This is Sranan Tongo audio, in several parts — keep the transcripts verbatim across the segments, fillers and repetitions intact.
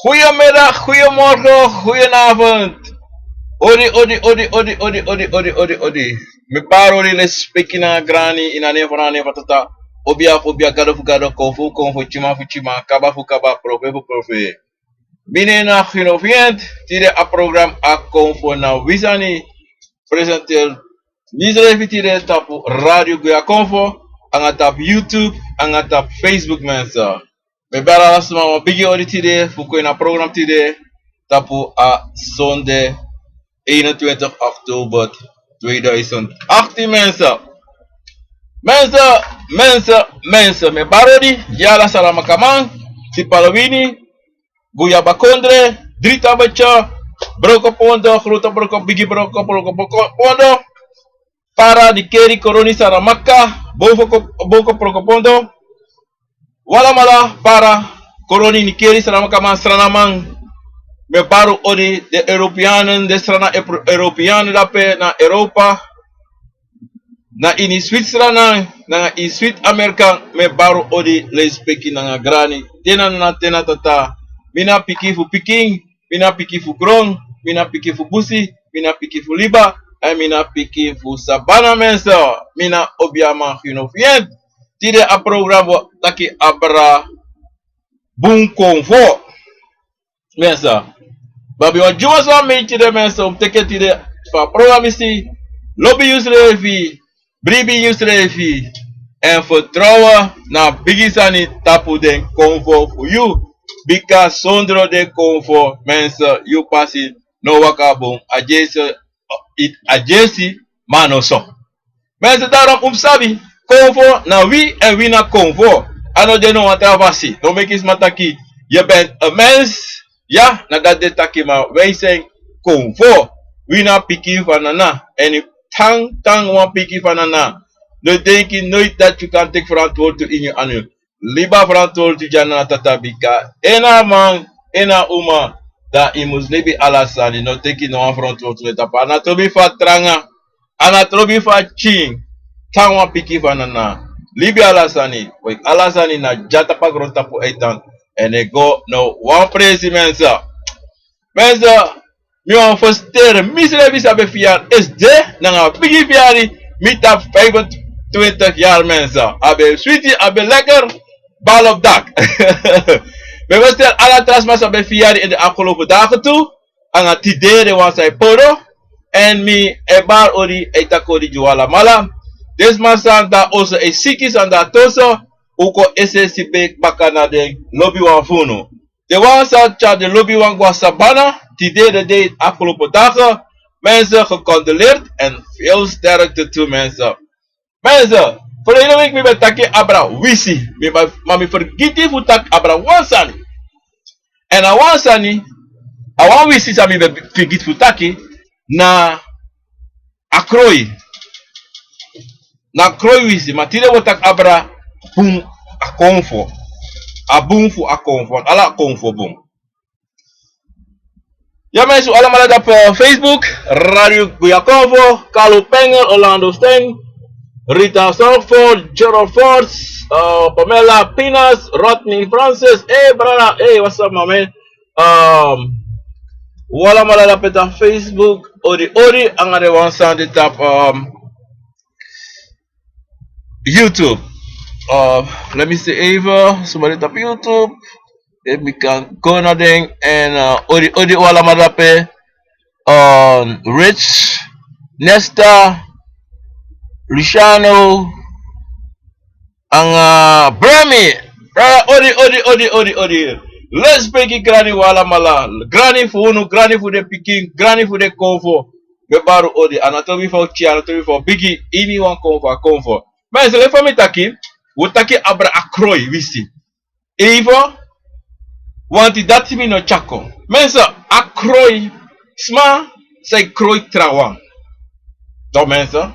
Goedemiddag, goedemorgen, goedenavond. Odi, odi, odi, odi, odi, odi, odi, odi, odi. Mi bari odi, lespeki nanga grani, ini a nen fu a Nen fu a Tata. Obia fu obia, gado fu gado, konfo fu konfo, tyiman fu tyiman, kaba fu kaba, profe fu profe. Mi nen na Gino Fient, tide a program a Konfo na wi sani. Presenteer misrefi tide tapu Radio Guya Konfo, anga tapu YouTube, anga tapu Facebook, mensen. Mi bari ala sma wan bigi odi tide fu kon ini a program tide, tapu a sonde eenentwintig oktober tweeduizend achttien, mensen. Mensen, mensen, mensen. Mi bari odi gi ala Saramakaman, Sipaliwini, Guyabakondre, Dritabetya, Brokopondo, Grote Broko, Bigi Broko, Broko Pondo, Para, Nickerie, Coronie, Saramaka, Boko, Boko, Brokopondo, Walamala, Para, Coronie, Nickerie, Saramakaman, Sranaman. Mi bari odi den Europeanen, den Srana Euro-, Europeanen dape na Europa, na ini Switzerland, nanga ini Sweet America, mi bari odi, lespeki nanga grani, te na nana, te na tata. Mi na pikin fu pikin, mi na pikin fu gron, mi na pikin fu busi, mi na pikin fu liba, èn mi na pikin fu sabana, mensen. Mi na obiaman Gino Fient. Tide a program wi o taki abra bun konfo. Mensen. Wi abi wan dyuman sani miti tide, mensen, un mus teki tide fu a program disi. Lobi yusrefi, bribi yusrefi, èn fertrowen na bigi sani tapu den konfo fu yu. Bika sondro den konfo, mensen, yu pasi no waka bun. A dyesi, a dyesi, ma no so. Mensen, daarom un mus sabi, konfo na wi èn wi na konfo. A no de no wan tra fasi. No meki sma taki, je bent een mens. Ya, na dati den taki, ma wij zijn konfo. Wi na pikin fu a nana. Èn yu tan, tan wan pikin fu a nana, no denki nooit dat yu kan teki verantwoording ini yu anu. Libi a verantwoording gi a nana, tata, bika en na man, en na uma, dan yu mus libi ala sani, no teki no wan verantwoording tapu. A na trobi fu a tranga, a na trobi fu a pikin, tan wan pikin fu a nana. Libi ala sani, wi ala sani na dya tapu a grontapu e tan, èn e go no wan presi, mensen. Mensen, mi wani feliciteren misrefi san ben fiyari esde, nanga bigi fiyari, mi tapu vijfentwintig jaar, mensen. A ben switi, a ben lekker, bal op dak. Mi feliciteer ala tra sma san ben fiyari in de afgelopen dagen tu, anga tide den wan san e poro, èn mi e bari odi, e taki odi gi un alamala. Den sma san de na oso, e siki, san de na toso, un kon esi esi baka na den lobiwan fu unu. Den wan san tyari den lobiwan go na sabana, tide de dei, afgelopen dagen, mensen, gecondoleerd en veel sterkte toe, mensen. Mensen, verleden week mi ben taki abra wisi, mi ma, ma mi fergiti fu taki abra wan sani. Èn a wan sani, a wan wisi san mi ben fergiti fu taki, na a kroi. Na kroi wisi, ma tide wi o taki abra bun a konfo. A bun fu a konfo, ala konfo bun. Ya mensen, un alamala de na Facebook, Radio Guya Konfo, Carlo Pengel, Orlando Sten, Rita Salford, Gerald Forbes, eh, Pamela Pinas, Rodney Francis, hey brada, hey, what's up, my man? Um, un alamala de na Facebook, odi odi, anga den wan san de tapu, um, YouTube. Uh, let me see even, somebody tapu YouTube. If mi kan go na den, èn, uh, odi odi un alamala dape, um, Rich, Nesta, Luciano, anga Bremi. Brada, odi, odi, odi, odi, odi. Lespeki grani fu un alamala. Grani fu unu, grani fu den pikin, grani fu den konfo. Mi e bari odi, a na trobi fu a pikin, a na trobi fu a bigi, ini wan konfo, a konfo. Ma yu sabi fa mi taki, wi o taki abra a kroi wisi. Even, want dati mi no tyari kon. Mensen, a kroi, sma san e kroi trawan. Toch mensen?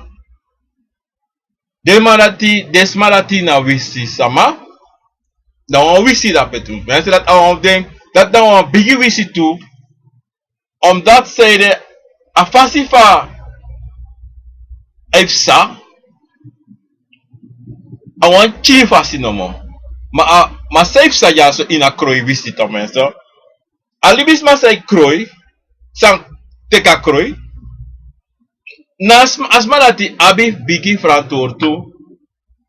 Den man dati, den sma dati na wisi sama. Na wan wisi dape tu. Mensen, dati na wan den, dati na wan bigi wisi tu. Omdat sanede, a fasi fa a e psa, a wan pikin fasi nomo. Ma a, ma san e psa dyaso ini a kroi wisi, toch mensen. A libisma san e kroi, san teki a kroi, na a sma, a sma dati abi bigi frantwortu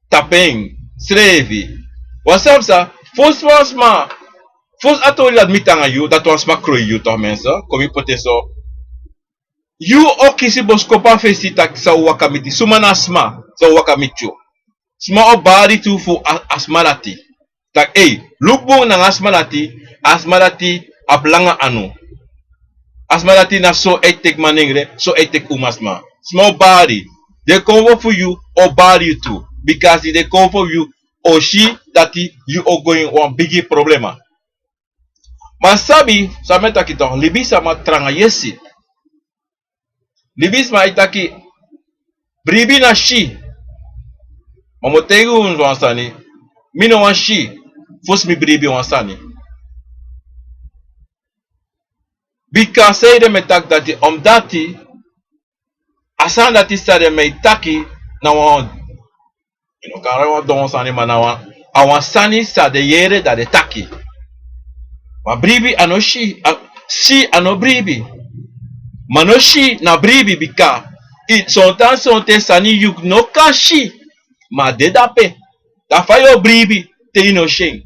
tapu en srefi. Wan sani psa, fosi wan sma, fosi a tori dati mi tan nanga yu, dati wan sma kroi yu toch mensen, kon mi poti en so. Yu o kisi boskopu na fesi taki san o waka miti, suma na a sma san o waka miti yu. Sma o bari tu fu a, a sma dati. Taki, ei, luku bun nanga a sma dati, a sma dati abi langa anu. A sma dati na so a e teki manengre, so a e teki umasma. Sma o bari. Den konfo fu yu o bari yu tu. Bikasi den konfo fu yu o si dati yu o go ini wan bigi problema. Ma sabi san mi e taki toch, libisma tranga yesi. Libisma e taki, bribi na si. Ma mi o taigi unu wan sani, mi no wani si fosi mi bribi wan sani. Bika sanede mi e taki dati, omdati a sani dati san den mi e taki na wan, yu no kan rai wan don sani, ma na wan, a wan sani san den yere dan den taki. Ma bribi a no si, a, si a no bribi. Ma no si na bribi, bika i, sonten sonten sani yu no kan si, ma a de dape. Dan fa yu o bribi te yu no si en?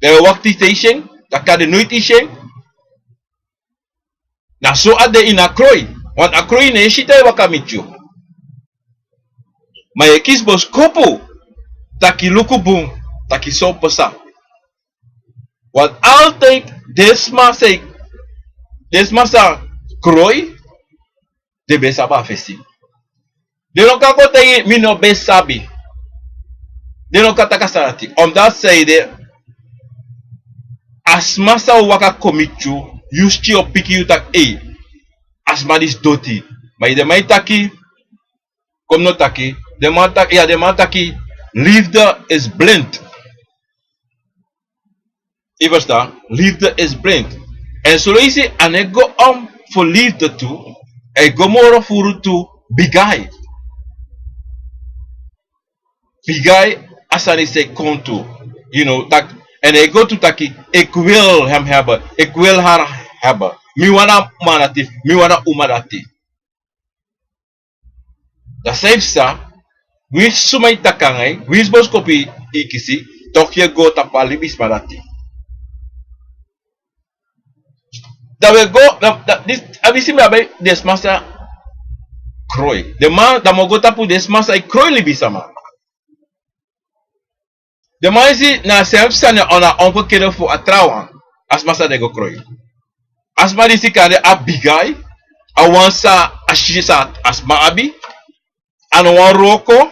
Dan yu o wakti te yu si en, dan kan de noiti yu si en. Na so a de ini a kroi. Want a kroi no e si te a e waka miti yu. Ma yu e kisi boskopu taki luku bun, taki so pasa. Want altijd den sma san e, den sma san kroi, den ben sabi a fesi. Den no kan kon taigi mi no ben sabi. Den no kan taki a sani dati. Omdati sanede, a sma san o waka kon miti yu, yu still o piki yu taki, ei, a sma disi doti. Ma yu, den man e taki, kon mi no taki, den man taki, ya, den man taki, liefde is blind. Yu ferstan? Liefde is blind. Èn son leisi a no e go om fu liefde tu, a e go moro furu tu, bigai. Bigai a sani san e kon tu. You know, taki, èn a e go tu taki, ik wil hem hebben, ik wil haar hebben. Mi wani a man dati, mi wani a uma dati. Dan san yu psa, winsi suma e taki nanga yu, winsi boskopu yu e kisi, toch yu e go tapu a libisma dati. Dan wi e go, dan, dan, disi, a disi mi abi den sma san kroi. Den man, dan mi o go tapu den sma san e kroi libisma. Den man e si na a srefi sani, na a omgekeerde fu a trawan. A sma san den go kroi. A sma disi kan de a bigai, a wan san a si san a sma abi, a no wani wroko,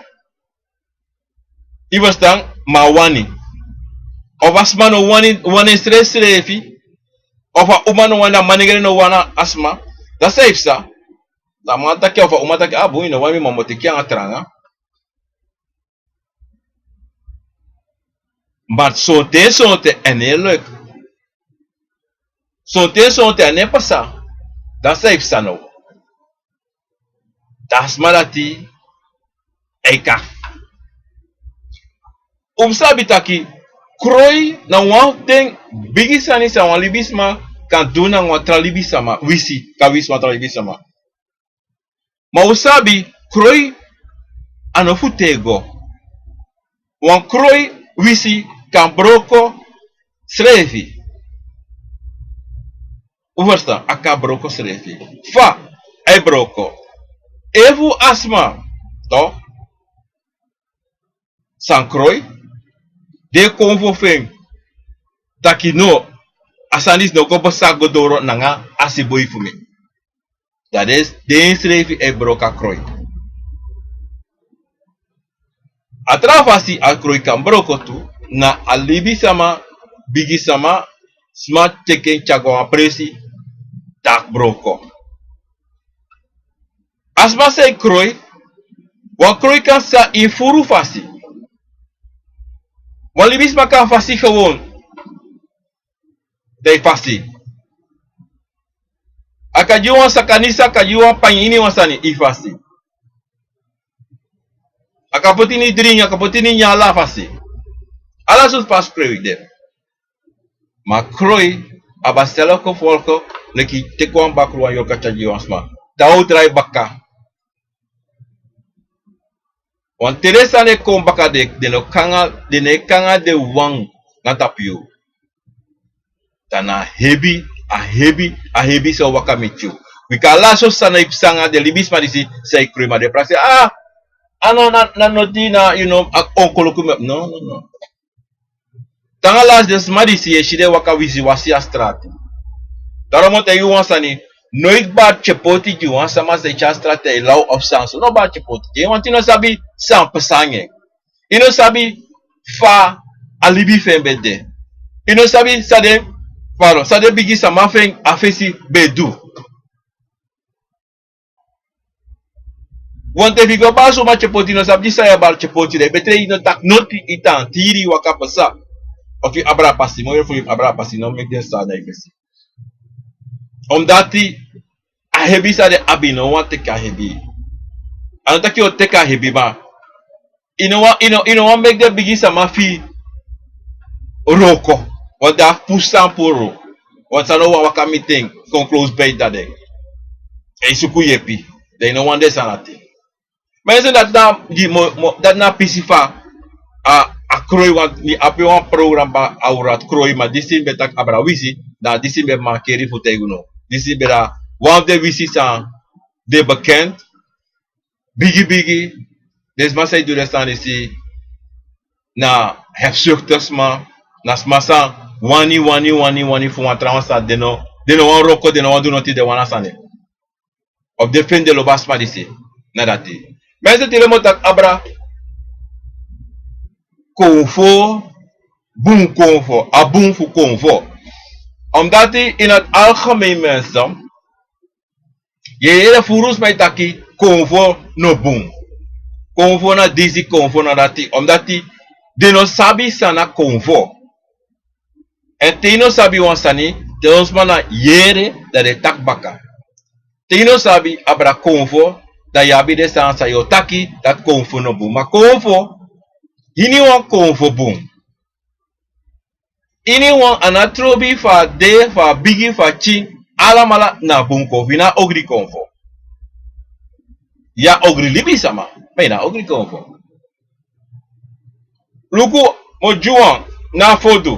yu ferstan, ma a wani. Of a sma no wani, wani en srefsrefi, of a uma no wani, a manengre no wani a sma. Dan san yu psa, dan a man taki, of a uma taki, a bun, yu no wani mi, ma mi o teki yu nanga tranga. Ma sonten sonten a no e leki. Sonten sonten a no e pasa. Dan san e psa now? Dan a sma dati e kari. Un mus sabi taki kroi na wan fu den bigi sani san wan libisma kan du nanga wan tra libisma, wisi, kan wisi wan tra libisma. Ma un sabi, kroi a no fu tego. Wan kroi wisi kan broko srefi. Un ferstan, a kan broko srefi. Fa a e broko? Efu a sma, toch, san kroi, den konfo fu en taki no, a sani disi no go pasa go doro nanga a siboi fu mi. Dan den, den srefi e broko a kroi. A tra fasi a kroi kan broko tu, na a libisma, bigisma, sma teki en tyari go a wan presi, dan a broko. A sma san e kroi, wan kroi kan psa ini furu fasi. Wan libisma kan fasi gewoon. Dan a e fasi. A kan gi wan sakanisi, a kan gi wan pangi ini wan sani, a e fasi. A kan poti ini dringi, a kan poti ini nyan, ala fasi. Ala sortu fasi kroi de. Ma kroi A ben stel a gevolg, leki teki wan bakru wan yorka tyari gi wan sma. Dan un drai baka. Want te den sani e kon baka, den, den no kan nanga, den no e kan nanga den wawan na tapu yu. Dan na a hebi, a hebi, a hebi san o waka miti yu. Bika ala so sani e psa nanga den libisma disi san e kroi, ma den prakseri, ah, a no, na, na noti na, you know, a onkoloku mi abi. No, no, no. Te nanga lasi den sma disi yu e si den waka wisiwasi a strati. Daarom mi o taigi yu wan sani, noiti bari tyepoti gi wan sama san e tyari strati e law of san so. No bari tyepoti gi en, want yu no sabi san psa nanga en. Yu no sabi fa a libi fu en ben de. Yu no sabi san den, pardon, san den bigi sama fu en a fesi ben du. Want efu yu go bari suma tyepoti, yu no sabi san yu e bari tyepoti, dan yu betre yu no taki noti, yu tan tiri, yu waka pasa. Of yu abra a pasi, mi o yere fu yu abra a pasi, no meki den sani na yu fesi. Omdati a hebi san den abi, yu no wani teki a hebi. A no taki yu o teki a hebi, ma yu no wani, yu no, yu no wani meki den bigi sama firi wroko. Want den abi fu san puru. Want san no wani waka miti en kon close by dan den e suku yepi. Dan yu no wani den sani dati. Ma yu si dati na, di mo, mo, dati na a pisi fa a, a kroi, want mi abi wan programa, a Aurat Kroi, ma disi mi ben taki abra wisi, dan disi mi ben mankeri fu taigi unu. Disi mi ben, na wan fu den wisi san de bekend, bigi bigi, den sma san e du den sani disi na hebzuchtig sma, na sma san wani, wani, wani, wani fu wan trawan sani, den no, den no wani wroko, den no wani du noti, den wani a sani. Of den feni den lobi a sma disi, na dati. Ma yu si te mi o taki abra konfo, bun konfo, a bun fu konfo. Omdati in het algemeen, mensen, yu e yere furu sma e taki konfo no bun. Konfo na disi, konfo na dati. Omdati den no sabi san na konfo. Èn te yu no sabi wan sani, te wan sma na yere, dan den e taki baka. Te yu no sabi abra konfo, dan yu abi den sani san yu o taki dati konfo no bun. Ma konfo, iniwan konfo bun. Iniwan, a no trobi, fa a de, fa a bigi, fa a pikin, alamala na bun konfo. Yu na ogri konfo. Yu na ogri libisama, ma yu na ogri konfo. Luku, mi o gi wan, na a fodu.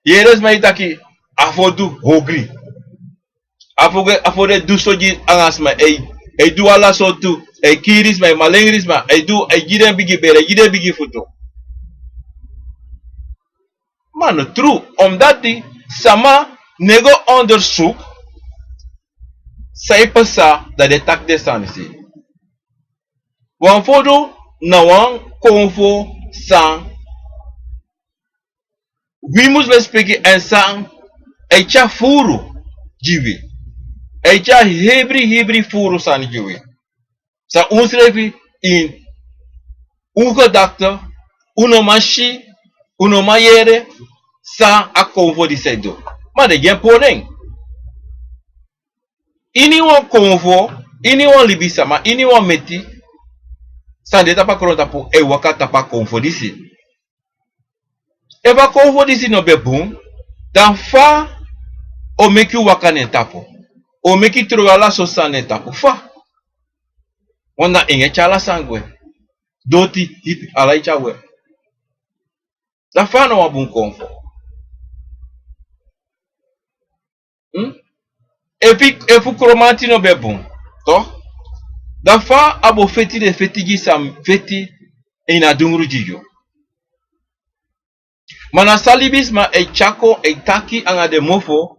Yu e yere sma e taki a fodu ogri. A fodu, a fodu e du so gi anga sma, e, e du ala sortu, e kiri sma, e malengri sma, e du, e gi den bigi bere, e gi den bigi futu. Ma no tru, omdati sama no e go onderzoek san e pasa, dan den e taki den sani disi. Wan fodu na wan konfo san wi mus respeki, èn san e tyari furu gi wi. E tyari hibri, hibri furu sani gi wi. San unsrefi in un gedakte, un no man si, un no man yere san a konfo disi e du. Ma den e gi en puru na en. Iniwan konfo, iniwan libisama, iniwan meti san de tapu a grontapu e waka tapu a konfo disi. Efu a konfo disi no ben bun, dan fa o meki un waka na en tapu? O meki un trowe ala sortu sani na en tapu, fa? Wan, na en e tyari ala sani gwe. Doti, hipi, ala e tyari gwe. Dan fa a no wan bun konfo? Hmm? Efu, efu Kromanti no ben bun, toch? Dan fa a bo feti, den feti gi san feti ini a dungru gi yu. Ma na san libisma e tyari kon e taki anga den mofo,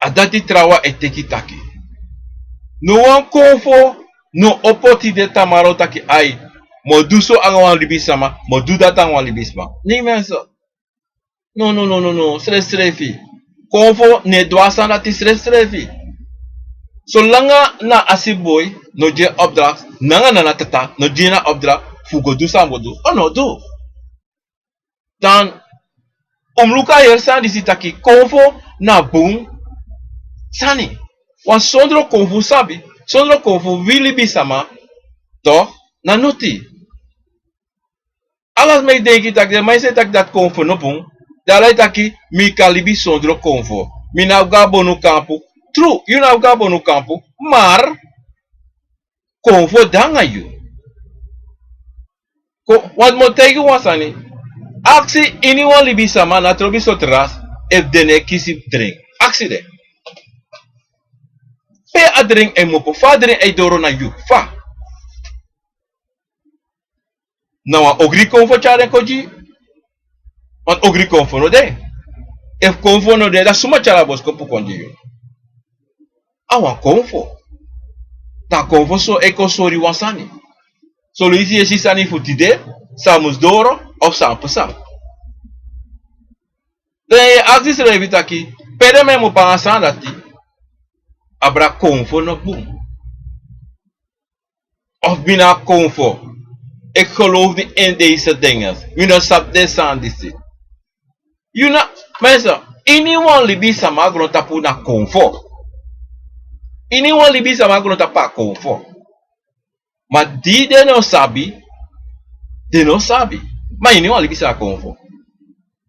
a dati trawan e teki taki. No wan konfo no o poti de tamara taki ai, mi o du so anga wan libisma, mi o du dati anga wan libisma. Nee, mensen. No, no, no, no, no, srefsrefi. Konfo no e du a sani dati srefsrefi. Solanga na a siboi no gi en opdracht, nanga na a tata no gi en a opdracht fu go du san a bo du, a no o du. Dan un mus luku a heri sani disi taki konfo na bun sani. Want sondro konfo sabi, sondro konfo wi libisama, toch, na noti. Ala sma e denki taki, den man san e taki dati konfo no bun, Dan ala e taki mi kan libi sondro konfo. Mi no abi go na bonukampu. Tru, yu no abi go na bonukampu. Mar konfo de nanga yu. Ko, want mi o taigi wan sani. Aksi iniwan libisama, na trobi sortu ras, efu den no e kisi dringi. Aksi den. Pe a dringi e kmopo, fa a dringi e doro na yu, fa? Na wan ogri konfo tyari en kon gi yu. Want ogri konfo no de. Efu konfo no de, dan suma tyari a boskopu kon gi yu? A wan konfo. Dan konfo so e kon sori wan sani. Son leisi yu e si sani fu tide, san mus doro, of san psa. Dan yu e aksi yusrefi taki, pe den mi e kmopo nanga sani dati? Abra konfo no bun. Of mi na konfo. Ik geloof niet in deze dingen. Mi no sabi den sani disi. Yu na, mensen, iniwan libisama na grontapu na konfo. Iniwan libisama na grontapu na konfo. Ma di den no sabi, den no sabi. Ma iniwan libisama na konfo.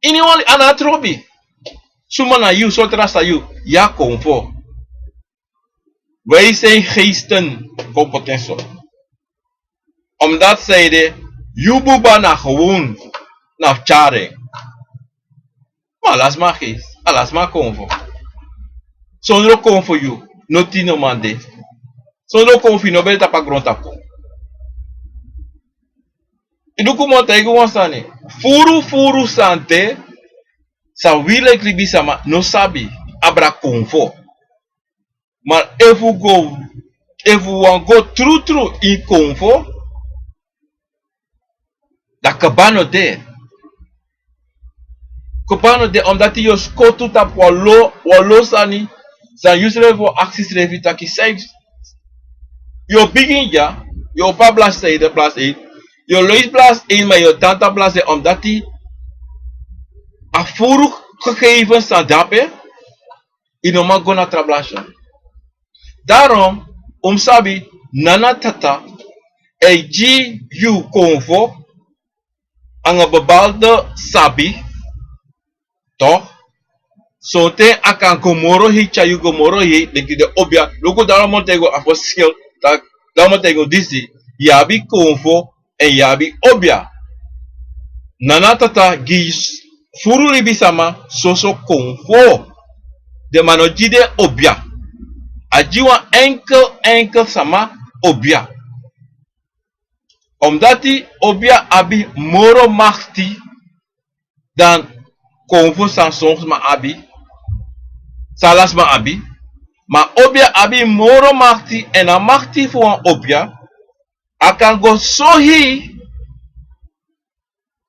Iniwan li-, a no trobi. Suma na yu, sortu ras na yu, yu a konfo. Wij zijn geesten, kon poti en so. Omdat zij de, yu buba na gewoon, na fu tyari en. Ma ala sma geest, ala sma konfo. Sondro konfo yu, no tin no man de. Sondro konfo yu no ben de tapu a grontapu. Yu luku mi o taigi wan sani. Furu, furu sani de, san wi leki libisama no sabi, abra konfo. Ma efu go, efu wan go trutru ini konfo, dan kaba no de. Kaba no de, omdat yu o skotu tapu wan lo, wan lo sani, san yusrefi o aksi yusrefi taki san yu o bigin dya, yu o opo a bladzijde, bladzijde, yu o leisi bladzijde, ma yu o tan tapu bladzijde, omdat a furu gegeven san de ape, yu no man go na tra bladzijde. Daarom, un mus sabi, nana tata e gi yu konfo, anga bepaalde sabi, toch? Sonten a kan go moro hei, tyari yu go moro hei, leki den obia. Luku, daarom mi o taigi wan verschil, taki, daarom mi o taigi wan disi, yu abi konfo, èn yu abi obia. Nana tata gi furu libisama soso konfo. Den man no gi den obia. A gi wan enkel, enkel sama obia. Omdat obia abi moro makti dan konfo san son sma abi, san ala sma abi. Ma obia abi moro makti, èn a makti fu wan obia, a kan go so hei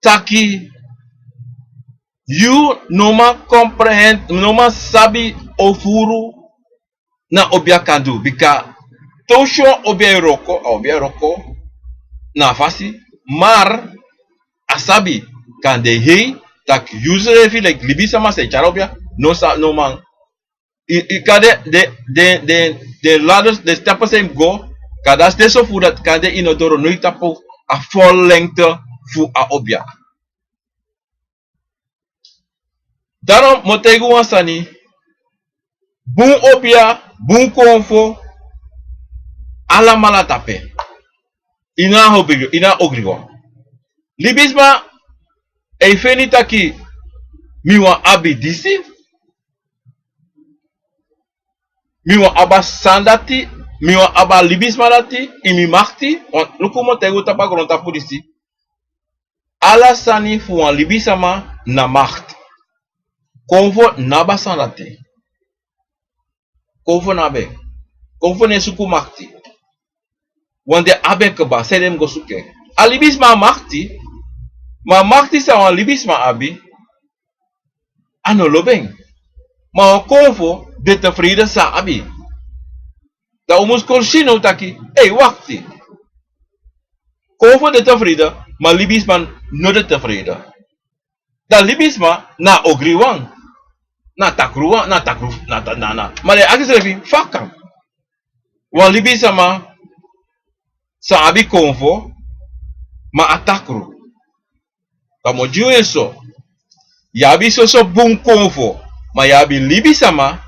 taki yu no man comprehend, no man sabi ofuru na obia kan du. Bika te un si wan obia e wroko, a obia e wroko na a fasi, mar a sabi kan de hei taki yusrefi leki libisama san e tyari obia, no sa, no man. I, i kan de, de, de, de, de ladders, de stappen san yu mus go, kan dati de so fu dati kan de yu no doro noiti tapu a vol lengte fu a obia. Daarom mi o taigi wan sani, bun obia, bun konfo, alamala tapu en. Yu no a ogri, yu no a ogri wan. Libisma e feni taki mi wani abi disi, mi wani abi a sani dati, mi wani abi a libisma dati ini mi makti, want luku mi o taigi un tapu a grontapu disi. Ala sani fu wan libisama na makti. Konfo no abi a sani dati. Konfo no abi en. Konfo no e suku makti. Wan den abi en kaba, san den mus go suku en. A libisma abi makti, ma a makti san wan libisma abi, a no lobi en. Ma wan konfo de tevreden san a abi. Dan un mus kon si now taki, ei, wakti. Konfo de tevreden, ma libisma no de tevreden. Dan libisma na a ogriwan, na a takruwan, na a takru, na, na, na. Ma den e aksi srefi, fa kan wan libisma san abi konfo, ma a takru. Dan mi o gi un en so. Yu abi soso bun konfo, ma yu abi libisama,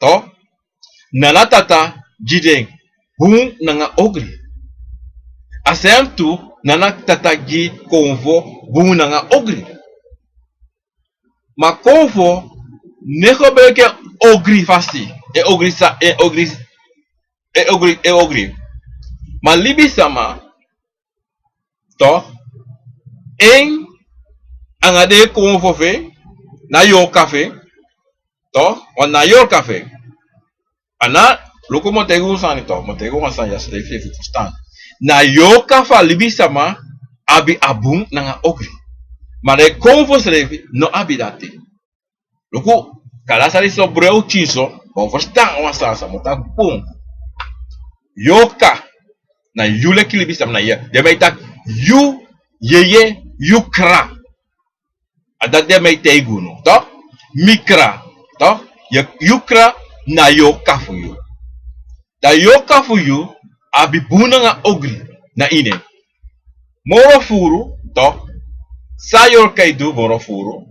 to, nana tata gi den bun nanga ogri. A sem tu nana tata gi konfo bun nanga ogri. Ma konfo no e gebruiki en ogri fasi, en ogri sa, en ogri, en ogri, en ogri. Ma libisama, to, en anga den konfo fu en, na yorka fu en, to, want na yorka fu en. A na, luku, mi o taigi un sani, to, mi o taigi un wan sani ya srefi, fu yu fusutan. Na yorka fu a libisama abi a bun nanga ogri. Ma den konfo srefi no abi dati. Luku, kande a sani so brei un pikinso, ma un fusutan wan sani san mi o taki bun. Yorka, na yu leki libisama na yu. Den man e taki yu yeye, yu kra. A dati den man e taigi unu, to? Mi kra, to? Yu, yu kra na yorka fu yu. Dan yorka fu yu abi bun nanga ogri na ini en. Moro furu, to? San yorka e du moro furu.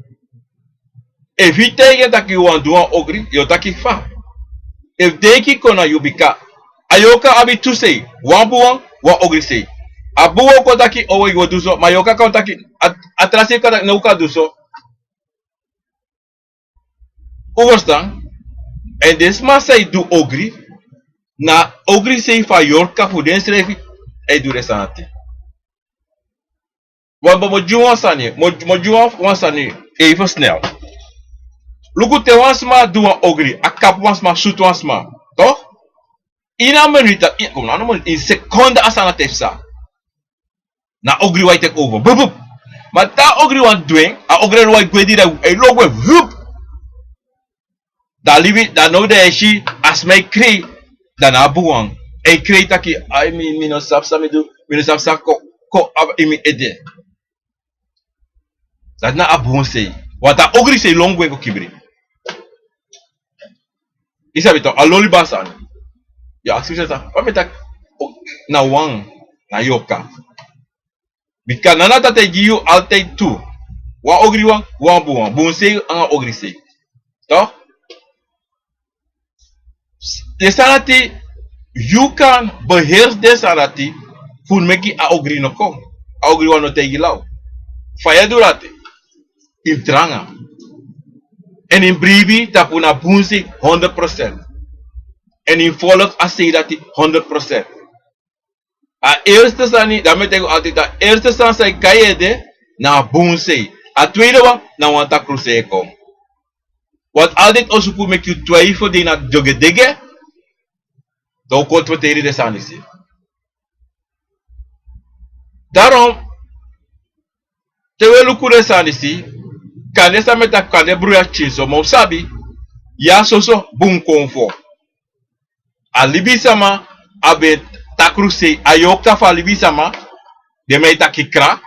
Efu yu taigi en taki yu wani du wan ogri, yu o taki fa. Efu denki kon na yu, bika a yorka abi tu sei, wan bun wan, wan ogri sei. A bun wan o kon taki, o, yu o du so, ma yorka kan taki, a, a tra sei kan taki, no, un kan du so. Un fusutan? Èn den sma san e du ogri, na ogri sei fu a yorka fu densrefi e du den sani dati. Wan, mi o gi wan sani, mi o, mi o gi wan, wan sani, even snel. Luku, te wan sma du wan ogri, a kapu wan sma, sutu wan sma, to? Ini a minuut, in, kom na, no, in seconde a sani dati e psa. Na ogri wan e teki over. Bup, bup. Ma te a ogri wan du en, a ogri wan e gwe diri, a e lobi gwe, hup. Dan libi, dan now dan yu e si a sma e krei, dan na a bun wan e krei taki, ai, mi, mi no sabi san mi du, mi no sabi san kon, kon abi ini mi ede. Dati na a bun sei. Want a ogri sei lon gwe go kibri. Yu sabi tok, a lon libi a sani. Yu aksi yu srefi taki, fa mi e taki, o, na wan, na yorka. Bika Nana Tata e gi yu altijd tu. Wan ogri wan, wan bun wan. Bun sei anga ogri sei. Toch? Den sani dati, yu kan beheersi den sani dati fu meki a ogri no kon. A ogri wan no taigi law. Fa yu e du dati? Yu mus tranga. Èn yu mus bribi tapu na bun sei honderd procent. Èn yu mus folg a sei dati honderd procent. A eerste sani, dan mi e taigi yu altijd, a eerste sani san e kon na yu ede, na a bun sei. A tweede wan, na wan takru sei e kon. Want altijd o suku meki yu twijfel, den na dyogedege, dan un kon twijfel den sani disi. Daarom, te wi e luku den sani disi, kande san mi e taki, kande bruya pikinso, ma un sabi, ya soso bun konfo. A libisama abi takru sei, a yorka fu a libisama, den mi e taki kra,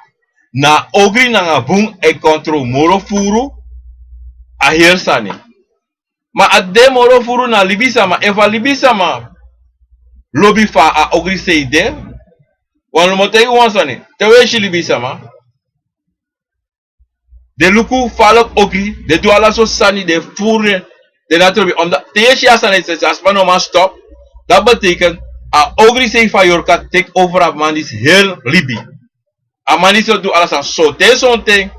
na ogri nanga bun e kontrol moro furu a heri sani. Ma a de moro furu na libisama, efu a libisama lobi fa a ogri sei de, want mi o taigi wan sani, te wi e si libisama, den luku fa a lobi ogri, den du ala sortu sani, den furu den, den no trobi. Omdat te yu e si a sani disi, a sma no man stop, dat betekent a ogri sei fu a yorka take over a man disi heri libi. A man disi o du ala sani sonten sonten.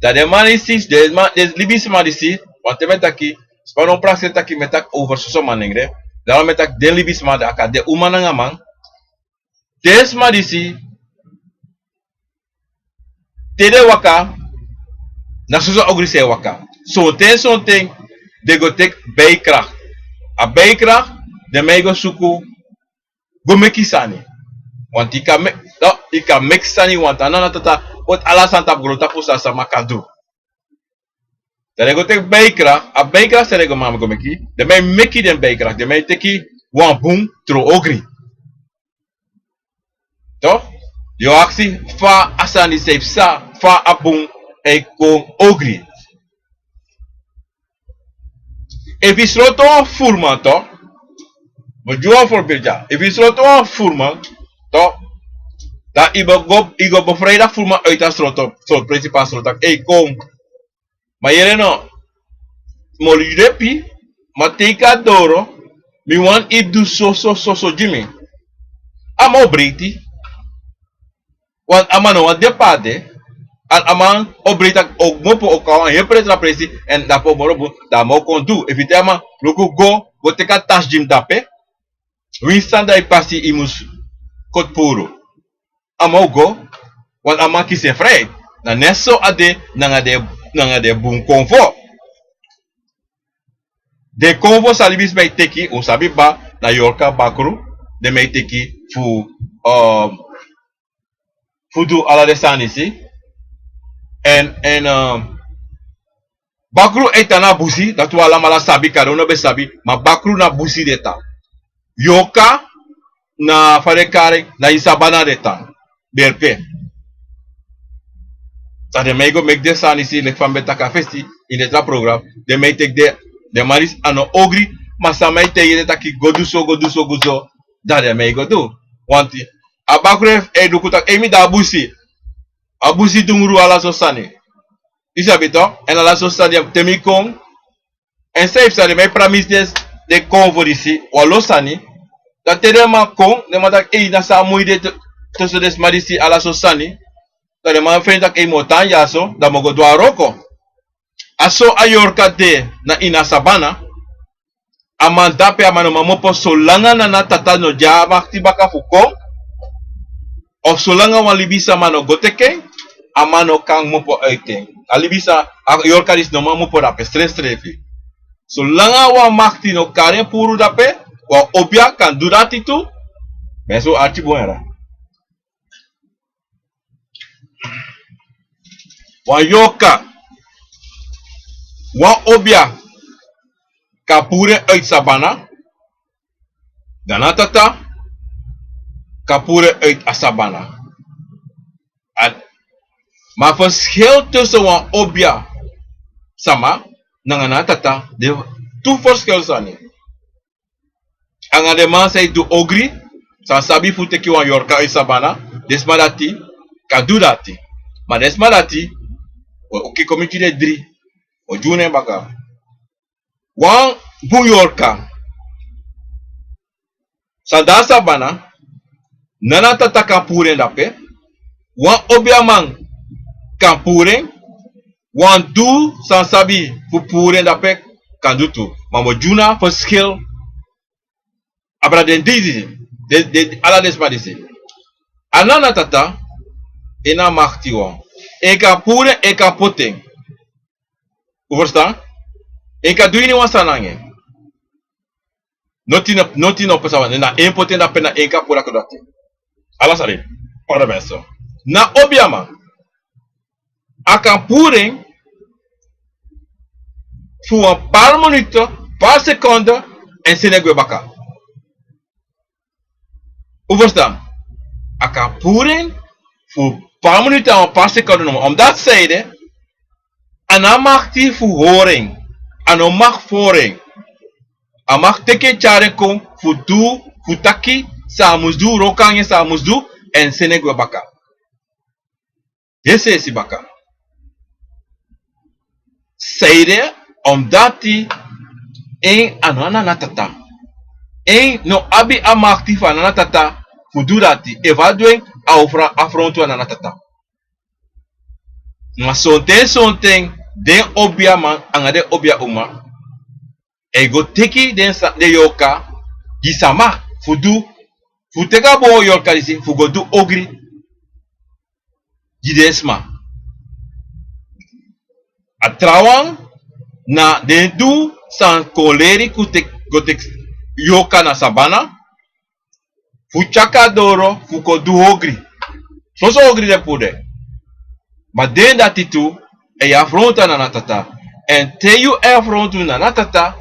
Dan den man disi, den man, den libisma disi, want te mi e taki, sma no prakseri taki mi e taki over soso manengre. Dan mi e taki den libisma, dan a kan de uman nanga man. Den sma disi, te den waka, na soso ogri sei waka. Sonten sonten den go teki bijkracht. A bijkracht, den man e go suku go meki sani. Want yu kan me, no, yu kan meki sani, want a Nana Tata poti ala sani tapu grontapu san sama kan du. Dan den go teki bijkracht, a bijkracht san den go man go meki, den man e meki den bijkracht, den man e teki wan bun tron ogri. Toch? Yu o aksi fa a sani disi e psa, fa a bun e kon ogri. Efu yu sloto wan furman, toch? Mi o gi wan voorbeeld ya. Efu yu sloto wan furman, toch? Dan yu go, yu go bevrijden a furman uit a sloto, so principal sloto, ei, kon. Ma yere no, mi o drepi, ma te yu kon na doro, mi wani yu du soso soso gi mi. A man o breiti. Want a man no wani de pe a de. Èn a man o breiti taki o kmopo o kon na wan heri tra presi, èn dape o moro bun, dan a man o kon du. Efu yu taigi a man, luku go, go teki a tasi gi mi dape. Winsi san dan yu pasi yu mus koti puru. A man o go, want a man kisi en vrijheid. Na net so a de nanga den, nanga den bun konfo. Den konfo san libisma e teki, un sabi kaba, na yorka bakru, den man e teki fu, um, fu du ala den sani disi. Èn, èn, um, bakru e tan na busi, dati un alamala sabi, kande un no ben sabi, ma bakru na busi den e tan. Yorka na fa den e kari en, na ini sabana den e tan. Berpe. Dan den man e go meki den sani disi, leki fa mi ben taki a fesi, ini den tra program, den man e teki den, den man disi a no ogri, ma san man e taigi den taki go du so, go du so, go so, dan den man e go du. Want a bakru e luku taki, ei, mi de na busi. A busi dungru, ala so sani. Yu sabi toch, èn ala so sani, te mi kon, èn san yu sabi, den man e pramisi den, den konfo disi wan lo sani. Dan te den man kon, den man taki, ei, na san a moi de tu-, tusu den sma disi, ala so sani. Dan den man feni taki, ei, mi o tan dyaso, dan mi o go du a wroko. A so a yorka de na ini a sabana. A man dape, a man no man kmopo solanga Nana Tata no de a makti baka fu kon. Of solanga wan libisma no go teki en, a man no kan kmopo uiti en. A libisma, a yorka disi no man kmopo dape srefsrefi. Solanga wan makti no kari en puru dape, wan obia kan du dati tu. Mensen, un arki bun, yere. Wan yorka, wan obia kan puru en uiti sabana, Nana Tata kan puru en uiti a sabana. A, ma verschil tussen wan obia sama nanga Nana Tata, den tu verschil sani. Anga den man san e du ogri, san sabi fu teki wan yorka uiti sabana, den sma dati kan du dati. Ma den sma dati, o, o kiko mi gi den dri, o gi unu en baka. Wan bun yorka san de na sabana, Nana Tata kan puru en dape, wan obiaman kan puru en, wan du san sabi fu puru en dape kan du tu. Ma mi o gi unu a verschil. Abra den disi, den, den, ala den sma disi. A Nana Tata, en na makti wan. En kan puru en, en kan poti en. Un ferstan? En kan du iniwan sani nanga en. Noti no, noti no pasa wan, na en poti en dape, na en kan puru a kon dati. Ala sani, ora ben so. Na obiaman, a kan puru en fu wan paar minuten, paar seconden, èn seni en gwe baka. Un ferstan? A kan puru en fu paar minuten, wan paar seconden nomo. Omdat sanede, a no abi makti fu hori en, a no mag fori en. A mag teki en tyari en kon fu du, fu taki san a mus du, wroko nanga en san a mus du, èn seni en gwe baka. Den seni en baka. Sanede, omdat en a no a Nana Tata. En no abi a makti fu a Nana Tata fu du dati. Efu a du en, a o afrontu a Nana Tata. Ma sonten sonten, den obiaman anga den obia uma e go teki den sa-, den yorka gi sama fu du, fu teki a bun yorka disi fu go du ogri gi den sma. A trawan na den du san kon leri kon teki, go teki yorka na sabana, fu tyari kon na doro fu kon du ogri. Soso ogri den puru den. Ma den dati tu, èn yu afrontu a Nana Tata. Èn te yu afrontu Nana Tata,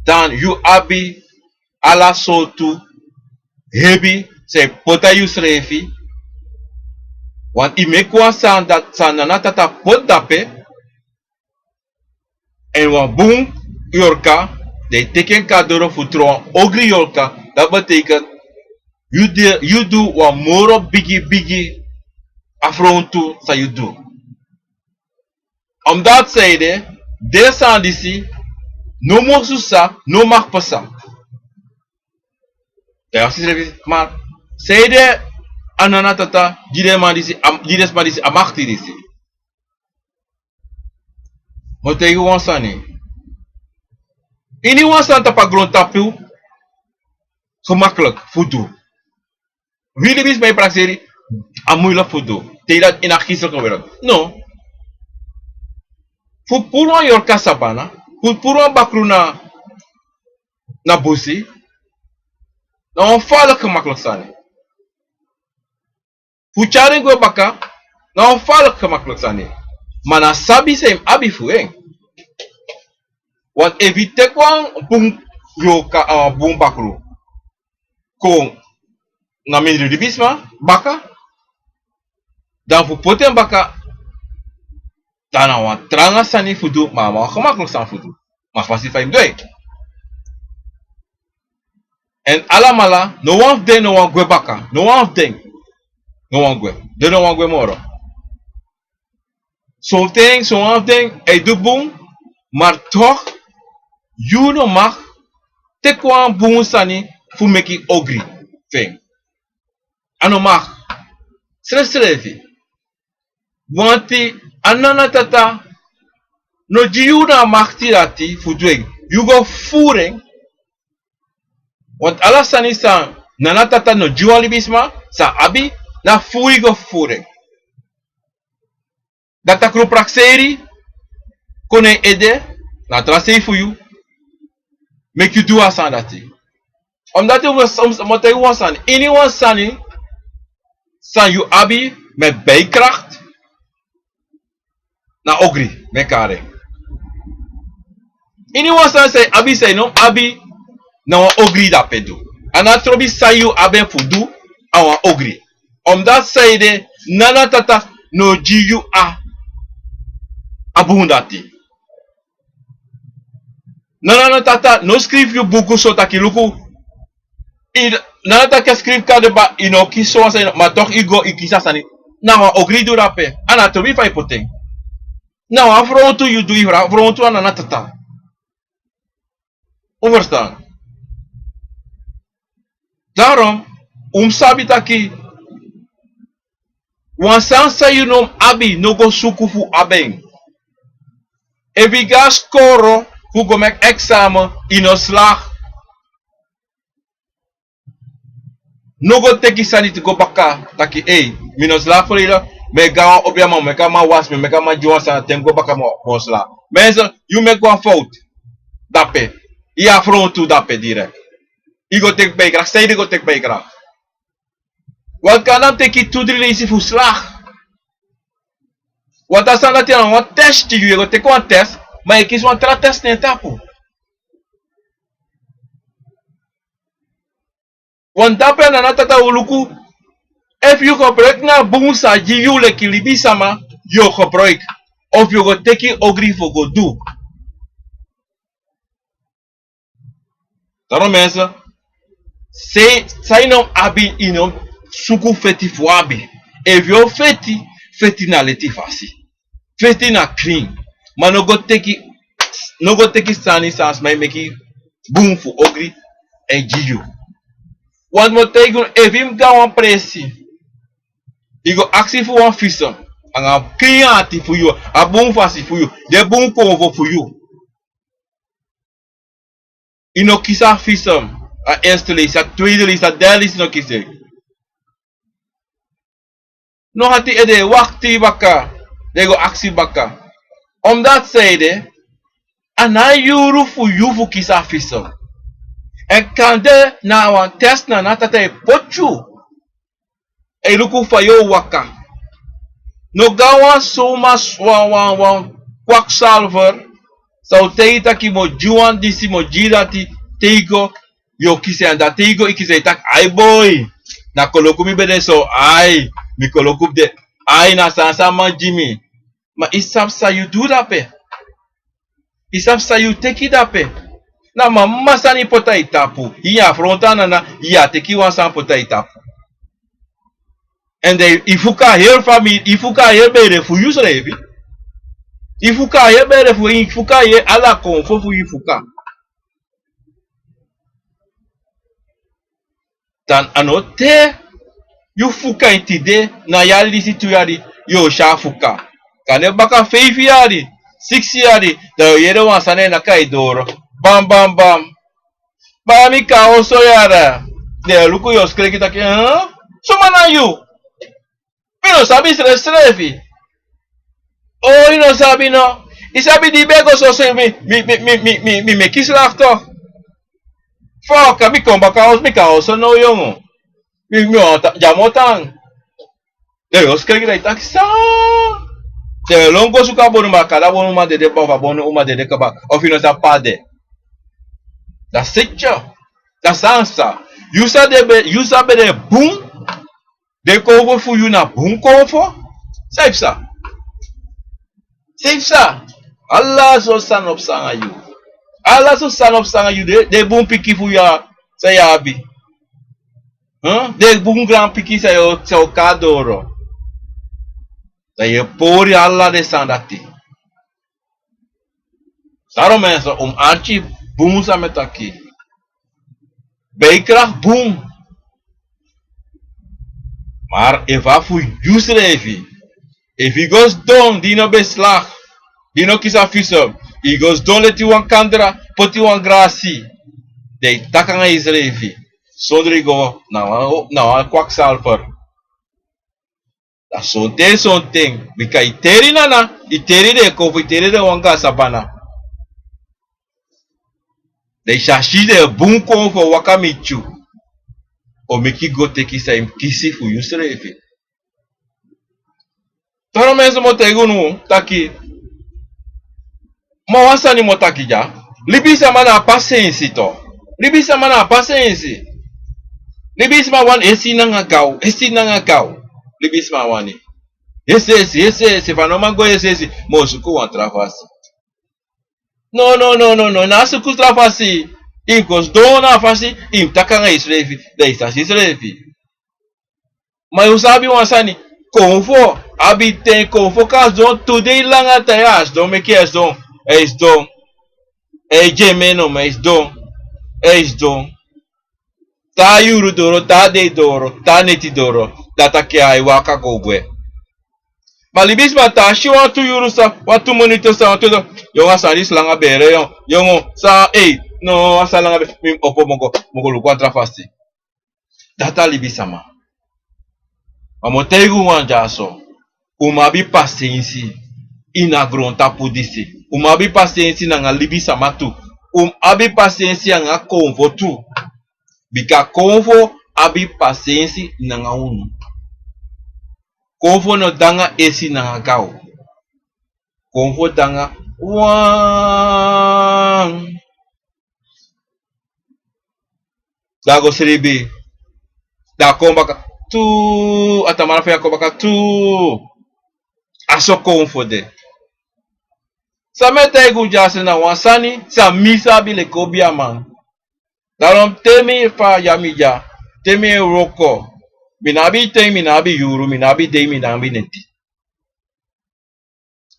dan yu abi ala sortu hebi san e poti na yusrefi. Want yu meki wan sani dati san Nana Tata poti dape, èn wan bun yorka, dan yu teki en kon na doro fu tron wan ogri yorka, dati betekent yu de, yu du wan moro bigi bigi afrontu san yu du. Omdat zij de, de sani disi, no musu sa, no mag pasa. Dan yu aksi srefi, ma zij de a nana tata, gi den man disi, a, gi den sma disi a makti disi. Mi o taigi wan sani. Iniwan sani tapu a grontapu, gemakkelijk fu du. Wi libisma e prakseri, a moeilijk fu du. Te yu dati ini a geestelijke wereld. No. Fu puru wan yorka sabana, fu puru wan bakru na, na busi, na wan falek gemakkelijk sani. Fu tyari en gwe baka, na wan falek gemakkelijk sani. Ma na sabi san yu mus abi fu en. Want efu yu teki wan bun yorka, a wan bun bakru kon na mindri libisma baka, dan fu poti en baka, dan na wan tranga sani fu du, ma a wan gemakkelijk sani fu du. Ma fasi fa yu mus du en. Èn alamala, no wan fu den no wani gwe baka, no wan fu den no wani gwe, den no wani gwe moro. Sonten, son wan fu den e du bun, maar toch, yu no mag teki wan bun sani fu meki ogri fu en. A no mag. Srefsrefi. Want a nana tata no gi yu na a makti dati fu du en. Yu go fufuru en. Want ala sani san nana tata no gi wan libisma, san a abi, na fufuru yu go fufuru en. Dan takru prakseri kon na yu ede, na tra sei fu yu, meki yu du a sani dati. Omdat yu mus, mus, mus taigi wan sani. Iniwan sani san yu abi met bijkracht, na ogri, mi e kari en. Iniwan sani san yu abi, san yu no abi, na wan ogri dape du. A no trobi san yu abi en fu du, a wan ogri. Omdat zij de, nana tata no gi yu a, a bun dati. Nana tata no skrifi yu buku so taki luku. I, nana tata skrifi kande ba, i no kisi so wan sani, ma toch i go, i kisi a sani. Na wan ogri du dape. A no trobi fa i poti en. Na wan frontu yu du, i frontu a nana tata. Un ferstan? Daarom, un mus sabi taki wan sani san yu no mus abi, no go suku fu abi en. Efu i go na skoro fu go meki examen, i no slaag. No go teki sani te go baka, taki, ei, mi no slaag verleden, mi e go na wan obiaman, mi meki a man wasi mi, mi meki a man gi wan sani, te mi go baka mi o, mi o slaag. Mensen, yu meki wan fout dape. Yu e frontu dape direct. I go teki bijkracht, zij de go teki bijkracht. Want kan dan teki tu dri leisi fu slaag. Want a sani dati na wan test, yu e go teki wan test, ma yu e kisi wan tra test na en tapu. Want dape nana tata o luku, efu yu gebruik na bun san a gi yu leki libisama, yu o gebruik. Of yu go teki ogri fu go du. Daarom mensen, san, san yu no abi, yu no suku feti fu abi. Efu yu o feti, feti na leti fasi. Feti na krin. Ma no go teki, no go teki sani san sma e meki bun fu ogri e gi yu. Want mi o taigi unu, efu yu mus go na wan presi, i go aksi fu wan visum, nanga krin ati fu yu, a bun fasi fu yu, den bun konfo fu yu. I no kisi a visum, a eerste leisi, a tweede leisi, a derde leisi i no kisi en. No hati ede, wakti baka, den go aksi baka. Omdat zij de, a no a yuru fu yu fu kisi a visum. Èn kande na wan test nana tata e poti yu. E luku fa yu o waka. No go na wan suma, wan, wan, wan kwakzalver. San o taigi taki mi o gi wan disi, mi o gi dati, te i go, yu o kisi en, dan te i go i kisi en, i taki, ai boi. Na koloku mi ben de so, ai. Mi koloku ben de, ai, na san san man gi mi. Ma i sabi san yu du dape. I sabi san yu teki dape. Na mama sani poti na i tapu. Yu e frontu a nana, yu e teki wan sani poti na i tapu. Èn den i fuka heri famiri, i fuka heri bere fu yu srefi. Yu fuka a yebere fu yu, yu fuka a yebere ala konfo fu yu fuka. Dan a no te yu fuka en tide, na yari disi tu yari yu o si a fuka. Kande baka feifi yari, siksi yari, dan yu o yere wan sani e naki a yu doro. Bam, bam, bam. Baya mi kon a oso yara. Den e luku yu o skreki taki, eh? Suma na yu? Mi no sabi srefsrefi. O, yu no sabi no. Yu sabi di yu ben go so, so mi, mi, mi meki slakti. Fa kan mi kon baka a oso, mi kon a oso now yongu. Mi, mi o tan, dya mi o tan. Den o skreki, dan yu taki san? Den e lon go suku a bonuman, kande a bonuman dede, of a bonuman dede kaba, of yu no sabi pe a de. Dati seti. Dati san sa. Yu sa de be, yu sa be de bun. Den konfo fu yu na bun konfo. San yu psa? San yu psa? Ala so sani o psa anga yu. Ala so sani o psa anga yu, den, den bun pikin fu yu ya, san yu abi. Hm? Den bun granpikin san yu o, san yu o kon na doro. Dan yu e pori ala den sani dati. Daarom mensen, un mus arki bun san mi e taki. Ben yu krakti bun. Maar efu a fu yusrefi. Efu yu go sidon di yu no ben slacht, di yu no kisi a visum, yu go sidon leti wan kandra, poti wan grasi, dan yu taki anga yusrefi. Sondro yu go na wan, na wan kwakzalver. Dan sonten, sonten, bika yu teri nana, yu teri den konfo, yu teri den wan gaan sabana. Dan yu sa si den bun konfo waka miti yu. O meki yu go teki san yu mus kisi fu yusrefi. Daarom mensen, mi o taigi unu taki, ma wan sani mi o taki dya. Libisama na a pasensi tu. Libisama na a pasensi. Libisama wani esi nanga gaw, esi nanga gaw. Libisama wani. Esi, esi, esi, esi, fa no man go esi, esi, mi o suku wan tra fasi. No, no, no, no, no, na suku tra fasi. Yu mus go sidon na a fasi, yu mus taki anga yusrefi, dan yu sa si yusrefi. Ma yu sabi wan sani, konfo abi ten, konfo kan sidon tu dei langa tai, a sidon meki a sidon, a sidon. A e gi en meno, ma a sidon, a sidon. Te a yuru doro, te a dei doro, te a neti doro, dan a taki ai waka go gwe. Ma libisma te a si wantu yuru san, wantu muniti san, wantu san, yongu, a sani disi langa bere, yongu, yongu, san, ei, no, a sani langa bere, mi opo mi o go, mi o go luku wan tra fasi. Dati a libisama. Ma mi o taigi un wan dyaso. Un mus abi pasensi ini a grontapu disi. Un mus abi pasensi nanga libisama tu. Un mus abi pasensi nanga konfo tu. Bika konfo abi pasensi nanga unu. Konfo no de nanga esi nanga gaw. Konfo de nanga wan. Dan a go sribi. Dan a kon baka. Tu. A tamara fu en a kon baka tu. A so konfo de. San mi e taigi un dyasi na wan sani san mi sabi leki obiaman. Daarom te mi e fa ya mi dya, te mi e wroko, mi no abi ten, mi no abi yuru, mi no abi dei, mi no abi neti.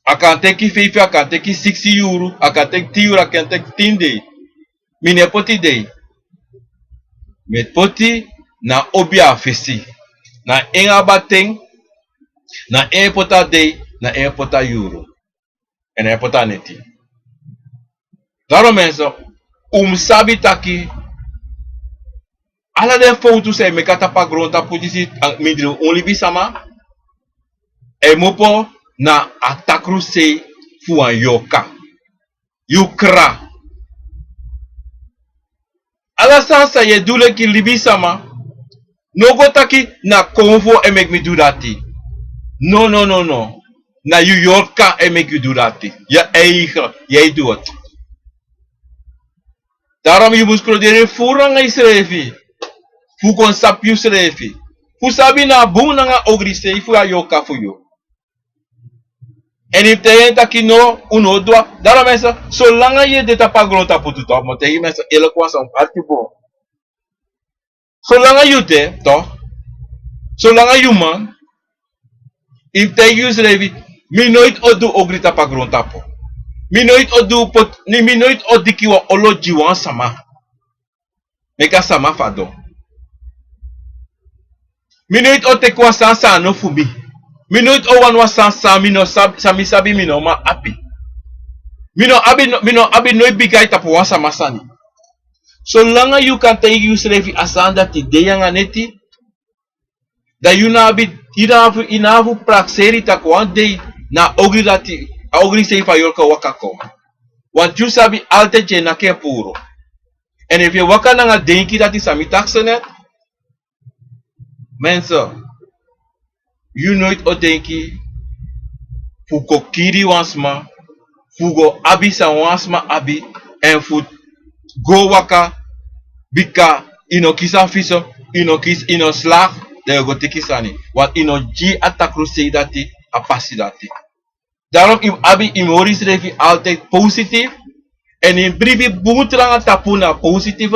A kan teki feifi, a kan teki siksi yuru, a kan teki tin yuru, a kan teki tin dei. Mi no e poti dei. Mi e poti na obia fesi. Na en abi a ten, na en e poti a dei, na en e poti a yuru. Èn na en e poti a neti. Daarom mensen, un mus sabi taki ala den fowtu san e meki a tapu a grontapu disi, a mindri un libisama, e kmopo na a takru sei fu wan yorka. Yu kra. Ala sani san yu e du leki libisama, no go taki na konfo e meki mi du dati. No, no, no, no. Na yu yorka e meki yu du dati. Yu eigen, yu e du ati. Daarom yu mus kroderi furu nanga yusrefi. Fu kon sabi yusrefi. Fu sabi na bun nanga ogri sei fu a yorka fu yu. Èn yu taigi en taki no, un no o du a. Daarom mensen, solanga yu e de tapu a grontapu tu, toch, mi o taigi mensen eerlijk wan sani, un mus arki bun. Solanga yu de, toch, solanga yu man, yu mus taigi yusrefi, Mi noiti o du ogri tapu a grontapu. Mi noiti o du poti, mi noiti o diki wan olo gi wan sama. Meki a sama fadon. Mi noiti o teki wan sani san a no fu mi. Mi noiti o wani wan sani san mi no sabi, san mi sabi mi no man abi. Mi no abi, mi no abi noiti bigin tapu wan sama sani. Solanga yu kan taigi yusrefi a sani dati de yu nanga neti, dan yu no abi, yu no abi, yu no abi fu prakseri taki wan dei na a ogri dati, a ogri sei fu a yorka waka kon. Want yu sabi altijd yu e naki en puru. Èn efu yu e waka nanga denki dati san mi taki so net, mensen, yu noiti o denki fu go kiri wan sma, fu go abi san wan sma abi, èn fu go waka, bika yu no kisi a fiso, yu no kisi, yu no slaag, dan yu o go teki sani. Want yu no gi a takru sei dati a pasi dati. Daarom yu mus abi, yu mus hori yusrefi altijd positief. Èn yu mus bribi bun tranga tapu na positief.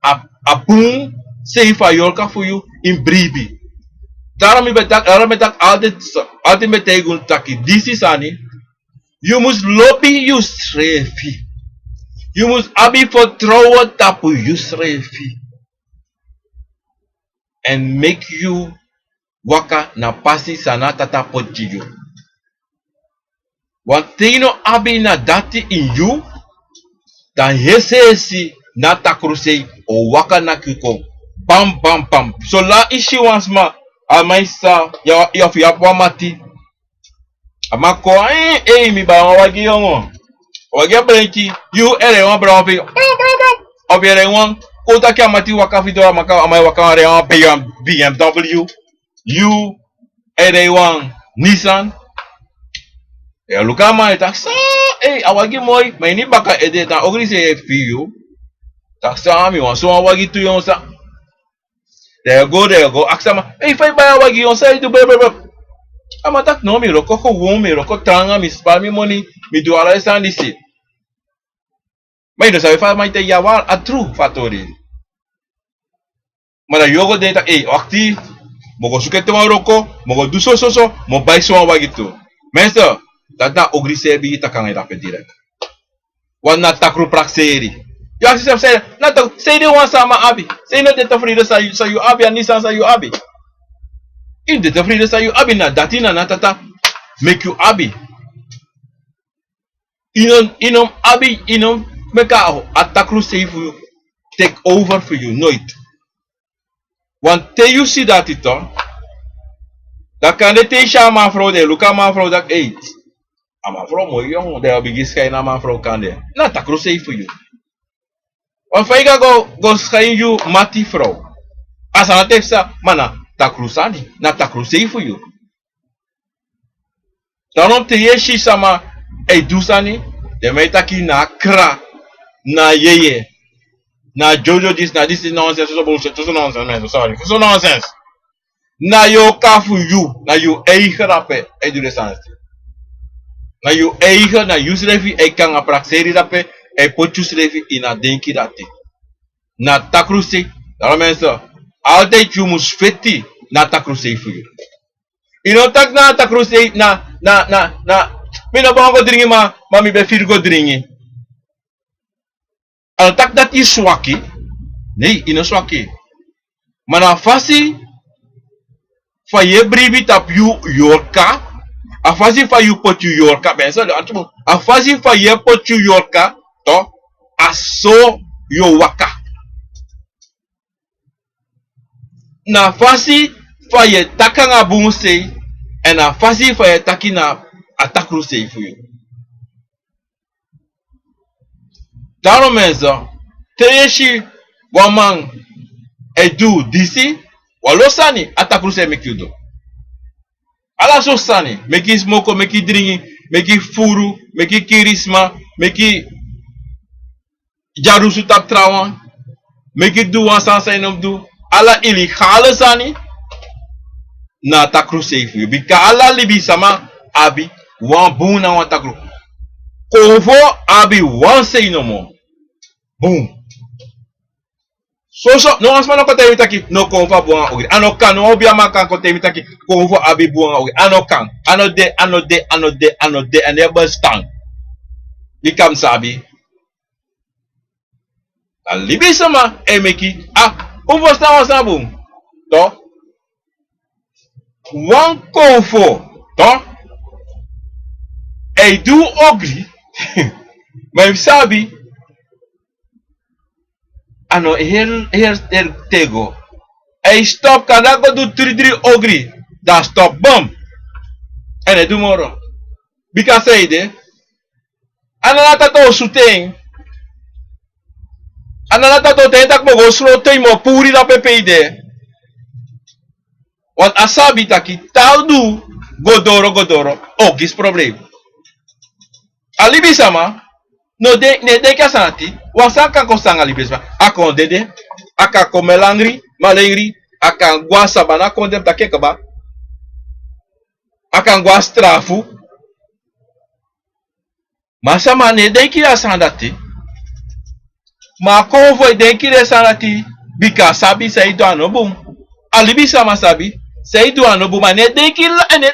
A, a bun sei fu a yorka fu yu, yu mus bribi. Daarom mi ben taki, daarom mi ben taki altijd, altijd mi ben taigi unu taki disi sani. Yu mus lobi yusrefi. Yu mus abi fertrouwen tapu yusrefi. Èn meki yu waka na pasi san na tata poti gi yu. Want te yu no abi na dati ini yu, dan yesi yesi na takru sei o waka naki yu kon. Bam, bam, bam. Solanga yu si wan sma, a man e sa, yu, yu abi wan mati. A man kon, eh, eh, mi bai wan wagi yongo. Wagi a brenki, yu e rei wan brown fi, bam, bam, bam. Of yu e rei wan, kon taki a mati waka fu yu, a man e waka wan rei wan B M W. Yu e rei wan Nissan. Yu e luku a man e taki so, eh, a wagi moi, ma ini baka ede dan ogri sei e firi yu. Taki so, mi wani so wan wagi tu yongo sa. Dan yu o go, dan yu o go aksi a man, ei, fa yu bai a wagi, yu o san yu du, bla, bla, bla. A man taki no, mi wroko gewoon, mi wroko tranga, mi spari mi moni, mi du ala den sani disi. Ma yu no sabi fa a man e taigi yu a wan, a tru fu a tori. Ma dan yu o go de taki, ei, wakti, mi o go suku ete wan wroko, mi o go du so, so, so, mi o bai so wan wagi tu. Mensen, dati na ogri sei e bigin taki nanga yu dape direct. Want na takru prakseri. Yu aksi yusrefi, san, na takru, san yu de wan san a man abi. San yu no de tofreden san yu, san yu abi, a Nissan san yu abi. Yu no de tofreden san yu abi, na dati na, na tata meki yu abi. Yu no, yu no abi, yu no meki a, a takru sei fu yu take over fu yu, noiti. Want te yu si dati toch, dan kande te yu si a manfrow, dan yu luku a manfrow taki, ei, a manfrow moi yongu, dan yu o bigin skai na a manfrow kande. Na takru sei fu yu. Want fa yu kan go, go skai yu mati frow. A sani dati e psa, ma na takru sani, na takru sei fu yu. Daarom te yu e si sama e du sani, den man e taki na kra, na yeye, na jojo disi, na disi nonsens, so bullshit, so nonsens, man, sorry, so nonsens. Na yorka fu yu, na yu eigen dape e du den sani dati. Na yu eigen, na yusrefi e kon nanga prakseri dape, e poti yusrefi ini a denki dati. Na takru sei, daarom mensen, altijd yu mus feti na takru sei fu yu. Yu no taki na takru sei, na, na, na, na, mi no ben wani go dringi ma, ma mi ben firi go dringi. A no taki dati yu swaki. Nei, yu no swaki. Ma na a fasi fa yu e bribi tapu yu yorka, a fasi fa yu poti yu yorka, ben so de antu, a fasi fa yu e poti yu yorka, toch, a so yu o waka. Na a fasi fa yu e taki nanga bun sei, èn na a fasi fa yu e taki na a takru sei fu yu. Daarom mensen, te yu e si wan man e du disi, wan lo sani, a takru sei meki yu du. Ala so sani, meki yu smoko, meki yu dringi, meki yu fufuru, meki yu kiri sma, meki yu dyalusu tapu trawan, meki yu du wan sani san yu no mus du, ala ilegale sani, na a takru sei fu yu. Bika ala libisama abi wan bun na wan takru. Konfo abi wan sei nomo. Bun. Soso, no wan sma no kon taigi mi taki no konfo abi bun anga ogri. A no kan, no wan obiaman kan kon taigi mi taki konfo abi bun anga ogri. A no kan. A no de, a no de, a no de, a no de, a no e bestan. Bika mi sabi. A libisma e meki. A, un ferstan wan sani bun. Toch? Wan konfo, toch? A e du ogri. Ma yu sabi, a no heri, heri, heri tego. A e stop, kande a go du dri dri ogri. Dan a stop, bom. A no e du moro. Bika san ede, a nana tata o sutu en. A nana tata o taigi en taki mi o go sloto yu, mi o puru yu na pepe yu de. Want a sabi taki te a du go doro, go doro, a o kisi problem. A libisma no de, no e denki a sani dati. Wan sani kan kon sanga libisma. A kon dede. A kan kon melangri, malengri. A kan go a sabana kon de, mi taki en kaba. A kan go a strafu. Ma sama no e denki a sani dati. Ma a konfo e denki den sani dati, bika a sabi san e du a no bun. A libisma sabi san e du a no bun, ma a no e denki la, a no e,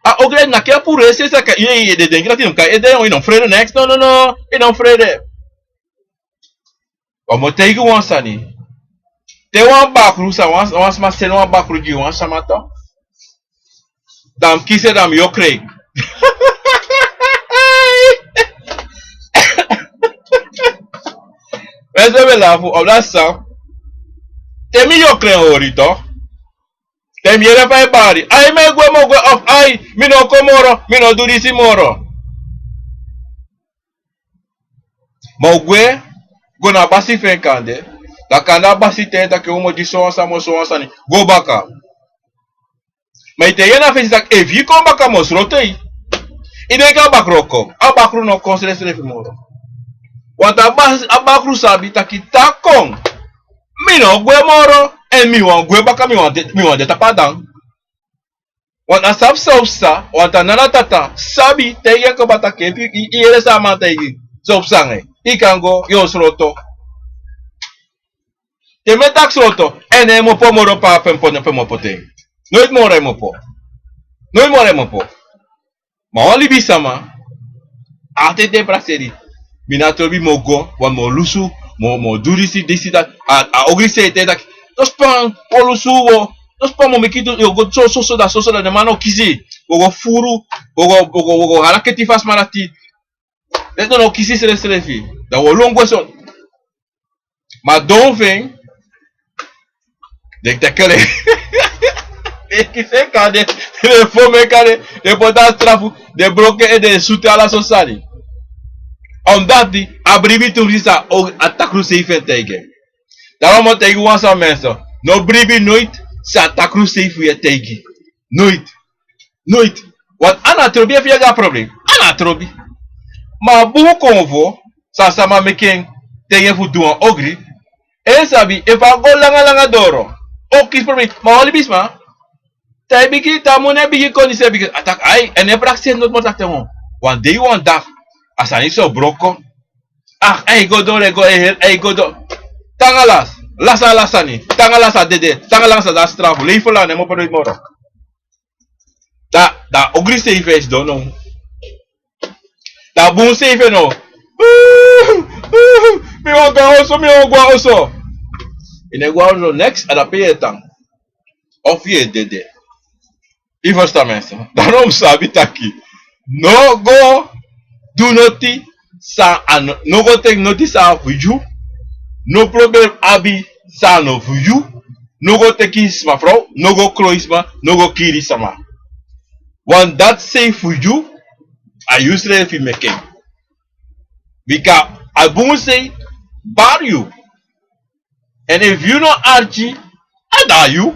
a ogri naki a puru en srefi, saka yu e, yu e denki dati yu no kan ede, yu no frede neks, no, no, no, yu no frede. Wan mi o taigi wan sani. Te wan bakru, san wan, wan sma seni wan bakru gi wan sma, toch? Dan mi kisi en, dan mi yokri en. Mensen, we lafu, omdat san, te mi yokri en hori, toch? Te mi yere fa a e bari. Ai, mi e gwe, mi o gwe, of ai, mi no kon moro, mi no du disi moro. Ma a o gwe go na a basi fu en kande. Dan kande a basi taigi en taki un mu du sowan sani, sowan sani. Go baka. Ma yu taigi en na fesi taki efu yu kon baka mi o sloto yu. Yu denki a bakru o kon? A bakru no kon srefsrefi moro. Want a bas-, a bakru sabi taki te a kon, mi no o gwe moro. Èn mi wani gwe baka, mi wani de, mi wani de tapu a dan. Want a sabi san o psa, want a nana tata sabi taigi en kaba taki efu yu, yu, yu yere san a man taigi, san o psa nanga yu, yu kan go, yu o sloto. Te mi e taki sloto, èn a no e kmopo moro pe a mus kmopo, pe a mus kmopo ten. Noiti moro a e kmopo. Noiti moro a e kmopo. Ma wan libisma, altijd den prakseri. Mi no abi trobi, mi o go, want mi o lusu, mi o, mi o du disi, disi, dati. A, a ogri srefi e taki, no span, mi o lusu, mi o, no span, mi o meki du, yu o go so, so, so, dati, so, so, dati, den man no kisi. Mi o go furu, mi o go, mi o go, mi o go hala keti fu a sma dati. Den no, no kisi srefsrefi. Dan mi o lon gwe so. Ma don fu en, den teki en. Den kisi en kande, den fon en kande, den poti a strafu, den broko en ede, den sutu en, ala sortu sani. Omdat a bribi tu, mi si san a takru sei fu en taigi en. Daarom mi o taigi wan sani, mensen. No bribi noiti san a takru sei fu yu e taigi. Noiti. Noiti. Want a no abi trobi efu yu e go a problem. A no abi trobi. Ma a bun konfo, san a sama meki en taigi en fu du wan ogri. En sabi, efu a go langa langa doro, a o kisi problem. Ma wan libisma, te a bigin, te a mun e bigin kon disi, a bigin, a taki, ai, a no e prakseri noti moro taki te wan, wan dei, wan dei, a sani so broko. A, a e go doro, a e go, a e, a e go doro. Te anga lasi, lasi, lasi sani. Te anga lasi a dede. Te anga lasi a de a strafu. Lei fu lasi, a no e kmopo noiti moro. Da, da ogri sei fu en sidon now. Da bun sei fu en now. Mi wani go a oso, mi wani go a oso. Yu no e go a oso, neks, a de ape yu e tan. Of yu e dede. Yu ferstan, mensen. Daarom mi sabi taki, no go du noti san a no, no go teki noti san a fu yu. No problem abi san a no fu yu. No go teki sma frow, no go kroi sma, no go kiri sma. Want dati sei fu yu, a yusrefi meki en. Bika a bun sei bari yu. Èn efu yu no arki, a de na yu.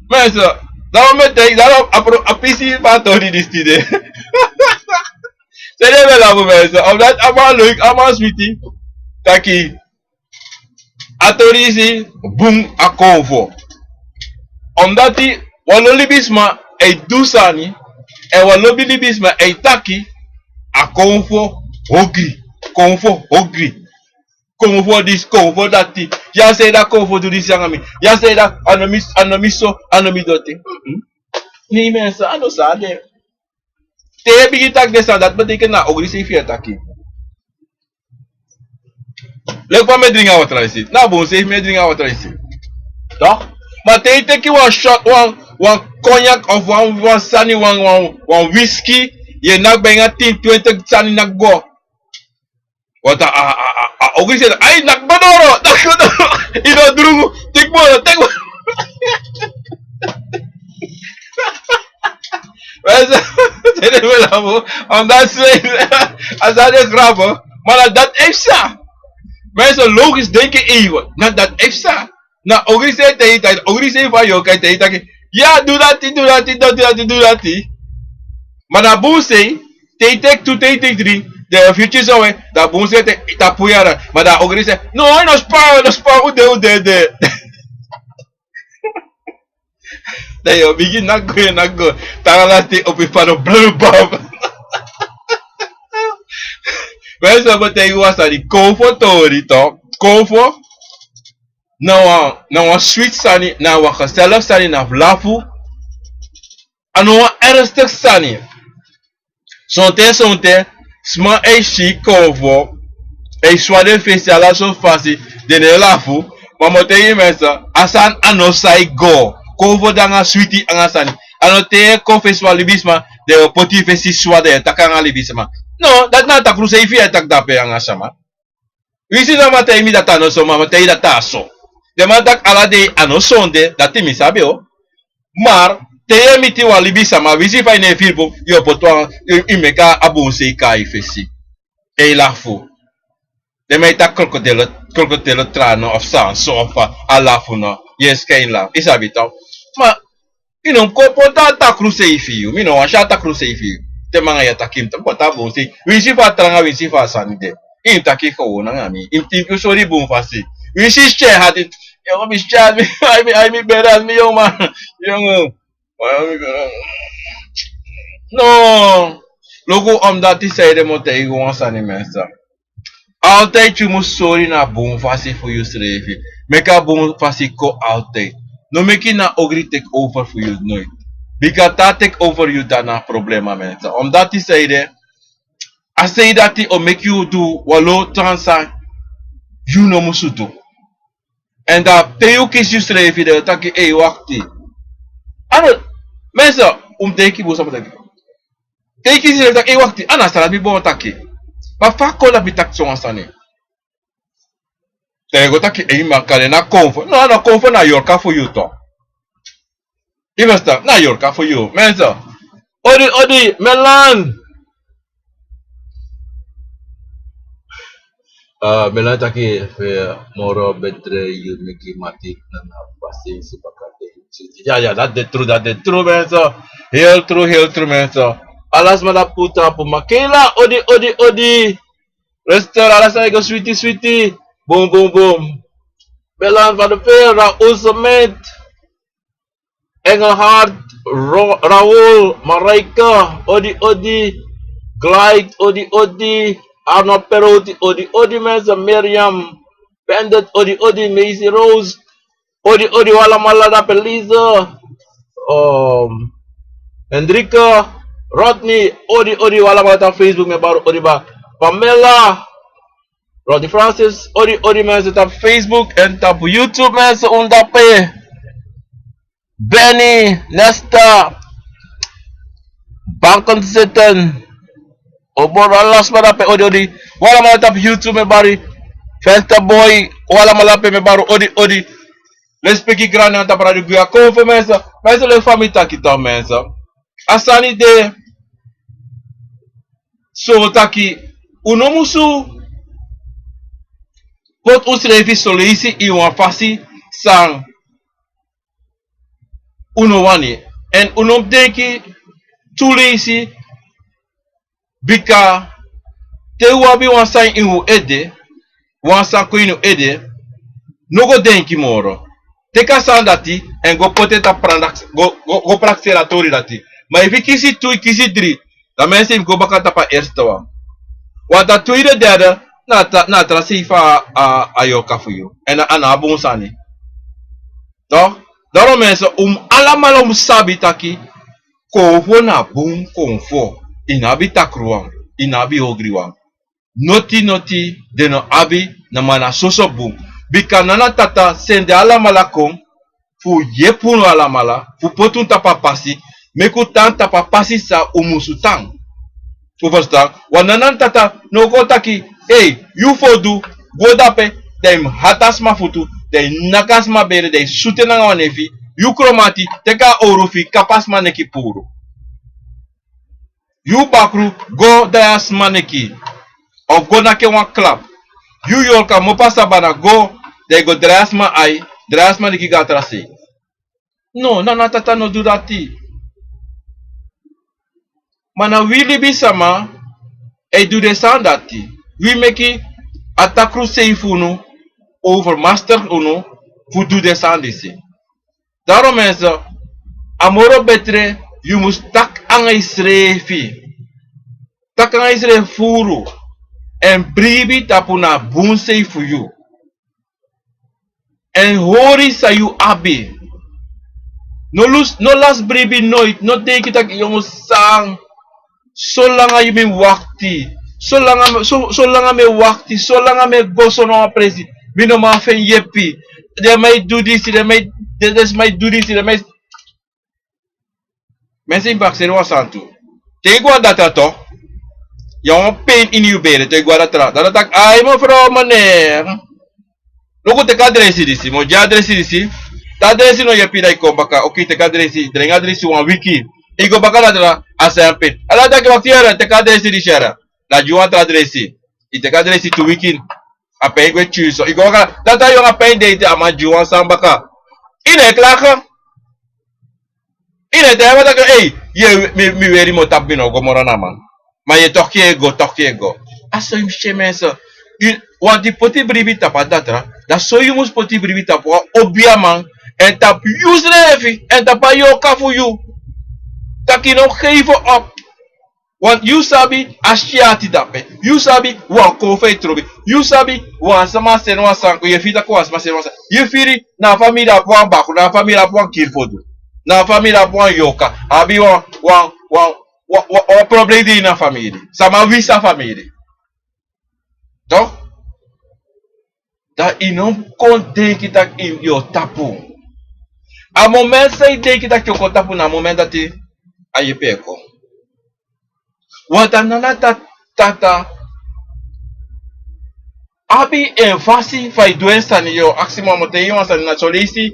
Mensen, daarom mi e taigi, daarom a pro-, a pisi fu a tori disi tide. Seni mi e lafu, mensen. Omdat a man leuk, a man switi. Taki, a tori disi bun, a konfo. Omdat wan lo libisma e du sani, èn wan lo libisma e taki, a konfo ogri, konfo ogri. Konfo disi, konfo dati. Ya sei da konfo du disi nanga mi. Ya sei da a no mi, a no mi so, a no mi doti. Hmm? Ni mensa, a no sa de. Te yu bigin taki den sani, dati betekent na ogri sei fu yu e taki. Leki fa mi e dringi a watra disi. Na bun sei fu mi e dringi a watra disi. Toch? Ma te yu teki wan shot, wan, wan cognac of wan, wan sani, wan, wan, wan whisky, yu e naki baka tin, twenti sani naki go. Want a, a, a, a, a ogri sei, ai, naki go doro, naki go doro. Yu no drungu, teki moro, teki moro. Mensen, tene mi lafu, omdat ze, a sa de grap, maar dat heeft ze. Mensen, logisch denken even, na dat heeft ze. Na ogri sei te yu taki, ogri sei fu a yorka te yu taki. Ya, du dati, du dati, du dati, du dati. Ma na bun sei, te yu teki tu, te yu teki dri, den e fiti so we, da bun sei te, tapu yara. Ma da ogri sei, no, no spa, no spa, u de, u de, de. Da yu o bigin naki go, naki go. Te a lasti opo yu fadon blubab. Mensen, mi e taigi wan sani, konfo tori toch. Konfo. Na wan, na wan switi sani, na wan gezellig sani, na fu lafu. A no wan ernstig sani. Sonten, sonten, sma e si konfo, e swa den fesi ala sortu fasi, den no e lafu. Ma mi o taigi yu mensen, a sani a no sai go. Konfo de nanga switi nanga sani. A no te yu e kon fesi wan libisma, den o poti yu fesi swa, den e taki nanga libisma. No, dati na a takru sei fu yu e taki dape nanga sama. Winsi den man taigi mi dati a no so, ma mi o taigi yu dati a so. Den man taki ala dei a no sonde, dati mi sabi o. Maar te yu e miti wan libisama, winsi fa yu no e firi bun, yu o poti wan, yu, yu meki a bun sei kon na yu fesi. Èn yu lafu. Den man e taki krokodilo, krokodilo tranen of san so of a, a lafu no. Yu e skin lafu. Yu sabi toch. Ma yu no mu kon poti a takru sei fu yu. Mi no wani si a takru sei fu yu. Te mi nanga yu e taki, mi mu poti a bun sei. Winsi fa a tranga, winsi fa a sani de. Yu mu taki gewoon nanga mi. Yu mu tinki yu sori bun fasi. Winsi yu si a hati. Yo, mi si a hati, mi, ai mi, ai mi bere, ai mi yongu man. Yongu. No. Luku, omdat yu sabi, mi o taigi yu wan sani, mensen. Altijd yu mus sori na bun fasi fu yusrefi. Meki a bun fasi kon altijd. No meki na ogri take over fu yu, nooit. Bika te a take over yu, dan na problema, mensen. Omdat yu sabi, a sei dati o meki yu du wan lo tran san yu no musu du. Èn dan te yu kisi yusrefi, dan yu taki, ei, wakti. A no, mensen, un mu denki bun san mi o taki. Te yu kisi yusrefi, taki, ei, wakti, a na san dati mi bo taki. Ma fa kon dati mi taki so wan sani. Dan yu go taki, ei, ma kande na konfo. No, a no konfo, na yorka fu yu toch. Yu ferstan, na yorka fu yu. Mensen. Odi, odi, Melan. Ah, Melan taki, eh, moro betre yu meki mati nanga pasensi baka den. Ya, ya, dati de tru, dati de tru, mensen. Heel tru, heel tru, mensen. Ala sma dati puru tapu. Makela, odi, odi, odi. Restaurant, ala sani go switi, switi. Boom, boom, boom. Melan van de Veer, Raoul Smit. Engelhard, Ro-, Raoul, Marijke, odi, odi, Clyde, odi, odi, Arno Perotti, odi, odi, mensen, Miriam, Bandit, odi, odi, Macy Rose, odi, odi, wi alamala dape, Lise, um, Hendrika, Rodney, odi, odi, wi alamala tapu Facebook, mi e bari odi baka, Pamela, Rodney Francis, odi, odi, mensen, tapu Facebook èn tapu YouTube, mensen, un dape. Benny, Nesta, banken zitten. Obor, ala sma dape, odi, odi. Wi alamala tapu YouTube, mi e bari. Festa Boy, wi alamala dape, mi e bari, odi, odi. Respeki grani anda bradi guya konfo, mensen. Mensen, leki fa mi taki toch, mensen. A sani de so taki, un no musu poti unsrefi son leisi ini wan fasi san un no wani. Èn un no mu denki tu leisi, bika te un abi wan sani ini un ede, wan sani kon ini un ede, no go denki moro. Teki a sani dati èn go poti en tapu prandak-, go, go, go prakseri a tori dati. Ma efu yu kisi tu, yu kisi dri, dan mensen, yu mus go baka tapu a eerste wan. Want a tweede, derde, na a tra sei fu a yorka fu yu. Èn a no abi bun sani. Daro mense, un alamala un mus sabi taki konfo na bun konfo. I no abi takruwan, i no abi ogriwan. Noti noti den no abi. Na man na soso bun. Bika nana tata sende alamala kon fu yepi unu alamala, fu poti unu tapu a pasi, meki un tan tapu a pasi san un musu tan. Un ferstan? Wan nana tata no kon taki: ei, yu fu o du, go dape, dan yu mus hati a sma futu, dan yu naki a sma bere, dan yu sutu en nanga wan nefi. Yu kromati, teki a owru fu yu kapu a sma neki puru. Yu bakru, go drai a sma neki, of go naki en wan klap. Yu yorka, mopo a sabana, go, dan yu go drai a sma ai, drai a sma neki go a tra sei. No, nana tata no du dati. Ma na wi libisama e du den sani dati. Wi meki a takru sei fu unu overmaster unu fu du den sani disi. Daro mense, a moro betre yu mus taki anga yusrefi. Taki anga yusrefi furu. Èn bribi tapu na a bun sei fu yu. Èn hori san yu abi. No lasi, no lasi bribi noiti, no denki taki yu o mus san. Solanga yu mi wakti, solanga, so, solanga mi e wakti, solanga mi e go so na wan presi, mi no man feni yepi. Den man e du disi, den man e, den, den sma e du disi, den man e. Mense, yu mus akseri wan sani tu. Te yu go a datra tu, yu abi wan pen ini yu bere, te yu go a datra, datra taki: ai, mevrouw, meneer, luku, teki a dresi disi, mi o gi a dresi disi. Te a dresi no yepi, dan yu kon baka. Oké, teki a dresi, drengi a dresi wan wiki. Yu go baka na datra, a sani pen. A datra taki: wakti yere, teki a dresi disi yere. Dan a gi yu wan tra dresi. Yu teki a dresi tu wiki, a pen gwe tyuso. Yu go baka, datra, yu anga pen de ete, a man gi yu wan sani baka. Yu no e klaka. Yu no e taigi a man taki: ei, yu e, mi, mi weri mi o tapu, mi no o go moro na a man. Ma yu e toki e go, toki e go. A so yu mus si en, mense. Yu, wanti poti bribi tapu a datra, dan so yu mus poti bribi tapu wan obiaman, èn tapu yusrefi, èn tapu a yorka fu yu. Taki no geef op. Want yu sabi a syati dape. Yu sabi wan konfo e trobi. Yu sabi wan sama seni wan sani kon, yu e firi taki wan sama seni wan sani. Yu e firi na a famiri abi wan bakru, na a famiri abi wan kiri fu du. Na a famiri abi wan yorka. Abi wan, wan, wan, wan, wan, wan problem de ini a famiri. Sama wisi a famiri. Toch? Dan yu no kon denki taki yu o tapu. A moment san yu denki taki yu o kon tapu, na a moment dati a yepi e kon. Want a nana ta-, tata abi en fasi fa yu du en sani. Yu o aksi mi, mi o taigi yu wan sani. Na son leisi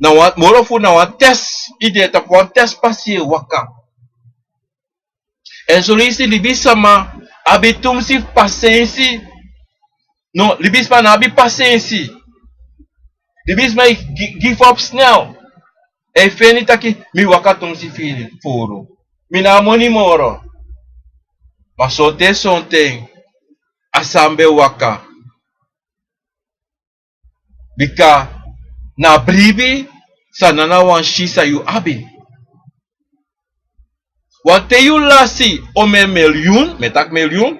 na wan, moro fu na wan test, yu de tapu wan test pasi yu e waka. Èn son leisi libisama abi tumsi pasensi. No, libisama no abi pasensi. Libisama e gi-, give up snel. E feni taki mi waka tumsi firi furu. Mi no abi moni moro. Ma sonten sonten a sani ben waka. Bika na bribi san nana wan si san yu abi. Want te yu lasi omeni miliyun, mi e taki miliyun,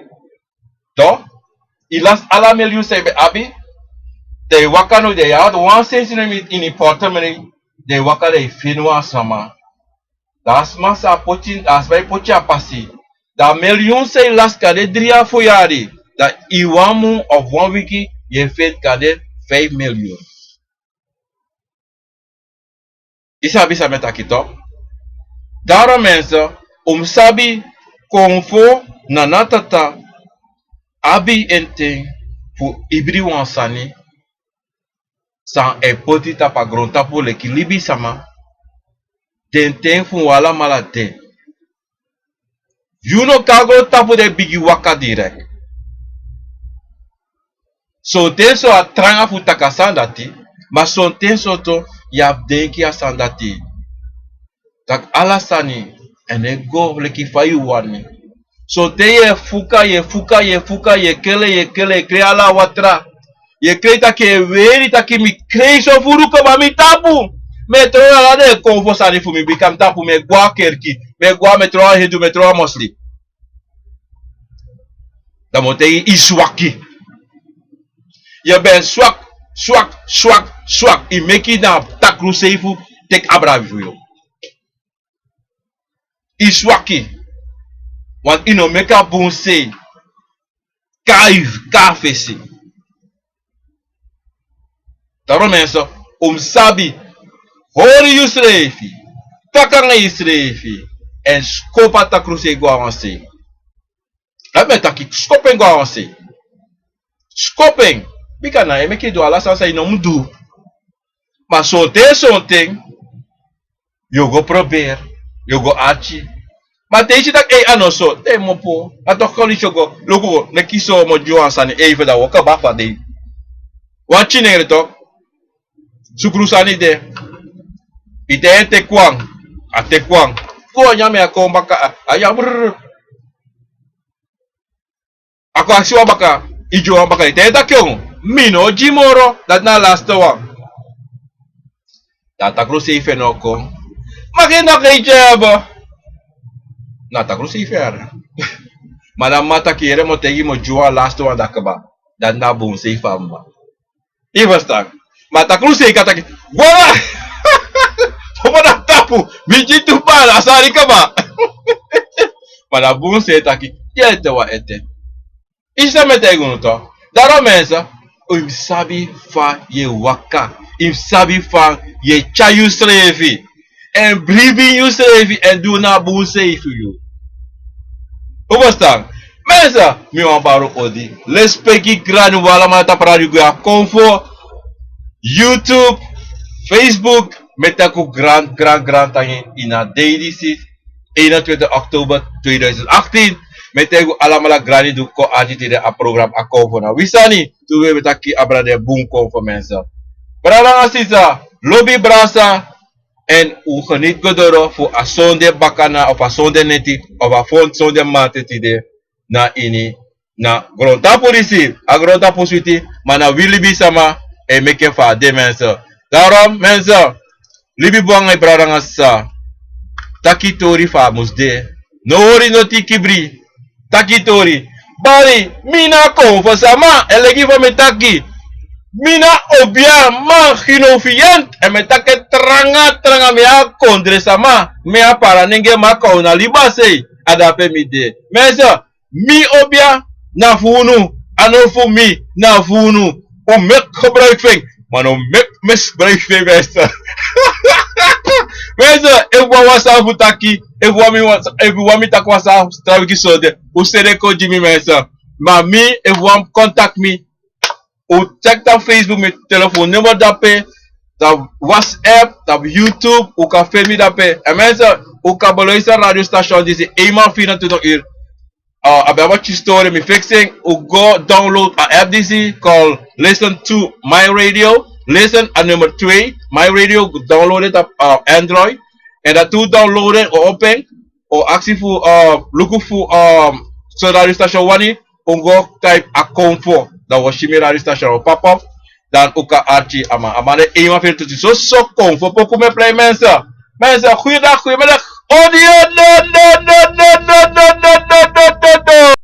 toch? Yu lasi ala miliyun san yu ben abi. Dan yu waka now, dan yu abi wan sensi no ini, ini portemonnee, dan yu waka, dan yu feni wan sama. Dan a sma san a poti, a sma e poti a pasi. Dan a miliyun san yu lasi kan de dri a fo yari. Dan ini wan mun of wan wiki yu e feni kan de feifi miliyun. Yu sabi san mi e taki, toch? Daarom mensen, un mus sabi kon fu nana tata abi en ten fu ibri wan sani san a e poti tapu a grontapu leki libisama. Den ten fu un alamala de. Yu no kan go tapu den bigi waka direct. Sonten so a tranga fu taki a sani dati, ma sonten so tu yu abi denki a sani dati. Taki ala sani e no e go leki fa yu wani. Sonten yu e fuka, yu e fuka, yu e fuka, yu e kele, yu e kele, yu e krei ala watra. Yu e krei taki yu e weri taki mi krei so furu kaba mi tapu. Mi e tron ala den konfo sani fu mi, bika mi tapu, mi e go a kerki, mi e go a, mi e tron a Hindu, mi e tron a Moslim. Dan mi o taigi yu swaki. Yu ben swak, swak, swak, swak. Yu meki na takru sei fu teki abra fu yu. Yu swaki. Want yu no meki a bun sei. Kai, kai fesi. Daarom mensen, un mus sabi hori yusrefi, taki nanga yusrefi, èn skopu a takru sei go na wan sei. Dati mi e taki, skopu en go na wan sei. Skopu en. Bika na en meki yu du ala sani san yu no mus du. Ma sonten, sonten yu o go proberi, yu o go arki. Ma te yu si taki ei, a no so, te yu mu opo, a toki kon lisi yu o go luku, meki so mu gi wan sani, ei, fu da woka baka fu a dei. Wan kinengre toki. Sukru sani de. Yu te yu e teki wan, a teki wan. Fu a nyan mi a kon baka, a, a nyan brrr. A kon aksi wan baka, yu gi wan baka, yu te yu taki mi no o gi moro, dati na a lasti wan. Dan a takru sei fu en no kon. Maki no kon yu tyebo. Na a takru sei fu en yara. Ma dan mama taki yere, mi o taigi yu, mi o gi wan lasti wan, dan kaba. Dati na a bun sei fu a mama. Yu ferstan? Ma a takru sei kan taki, gwa! Opo na tapu, mi gi tu bal, a sani kaba. Ma na bun sei taki, yu ete, wan ete. Yu si san mi e taigi unu toch. Daarom mensen, yu mus sabi fa yu e waka. Yu mus sabi fa yu e tyari yusrefi. Èn bribi yusrefi èn du na bun sei fu yu. Un ferstan? Mensen, mi wan bari odi. Lespeki grani, un alamala tapu Radio Gwe a Konfo, YouTube, Facebook, mi e taki un gran, gran, gran tangi ini a dei disi, eenentwintig oktober tweeduizend achttien. Mi e taki un alamala grani di un kon arki tide a program a Konfo na wi sani. Tu we mi e taki abra den bun Konfo mensen. Brada nanga sisa, lobi brasa, èn un geniet go doro fu a sonde bakana of a sonde neti of a fon-, sonde mati tide na ini na grontapu disi. A grontapu switi, ma na wi libisama e meki en fu a de mensen. Daarom mensen, libi bun nanga yu brada nanga sisa. Taki tori fa a mus de. No hori noti kibri. Taki tori. Bari, mi na Konfo sama, e leki fa mi taki. Mi na obiaman, Gino Fiyent, èn mi e taki tranga, tranga, mi a kondre sama, mi a paranenge, ma kon na liba sei, a dape mi de. Mensen, mi obia na fu unu, a no fu mi, na fu unu. Un meki gebruik fu en, ma no meki misbruik fu en mensen. Mensen, efu wan wani san fu taki, efu wan mi wan, efu wan mi taki wan san fu taki sonde, un seni en kon gi mi mensen. Ma mi, efu wan contact mi, un check tapu Facebook, mi telefoonnummer dape, tapu WhatsApp, tapu YouTube, un kan feni mi dape. Èn mensen, un kan beluisteren radiostation disi eenmaal vierentwintig uur. Uh, a ben abi wan story, mi fiksi en, un go download a app disi call Listen to My Radio. Listen a nummer twee, My Radio, download it op, uh, Android. Èn dan te un download en, un opo en, un aksi fu, uh, luku fu, um, so radiostation wani, un go type a Konfo. Dan un o si mi radiostation o pop up. Dan un kan arki a man. A man de eenmaal vierentwintig. So, so Konfo poku mi e plei mensen. Mensen, goeiedag, goeiemiddag. Audio, no, no, no.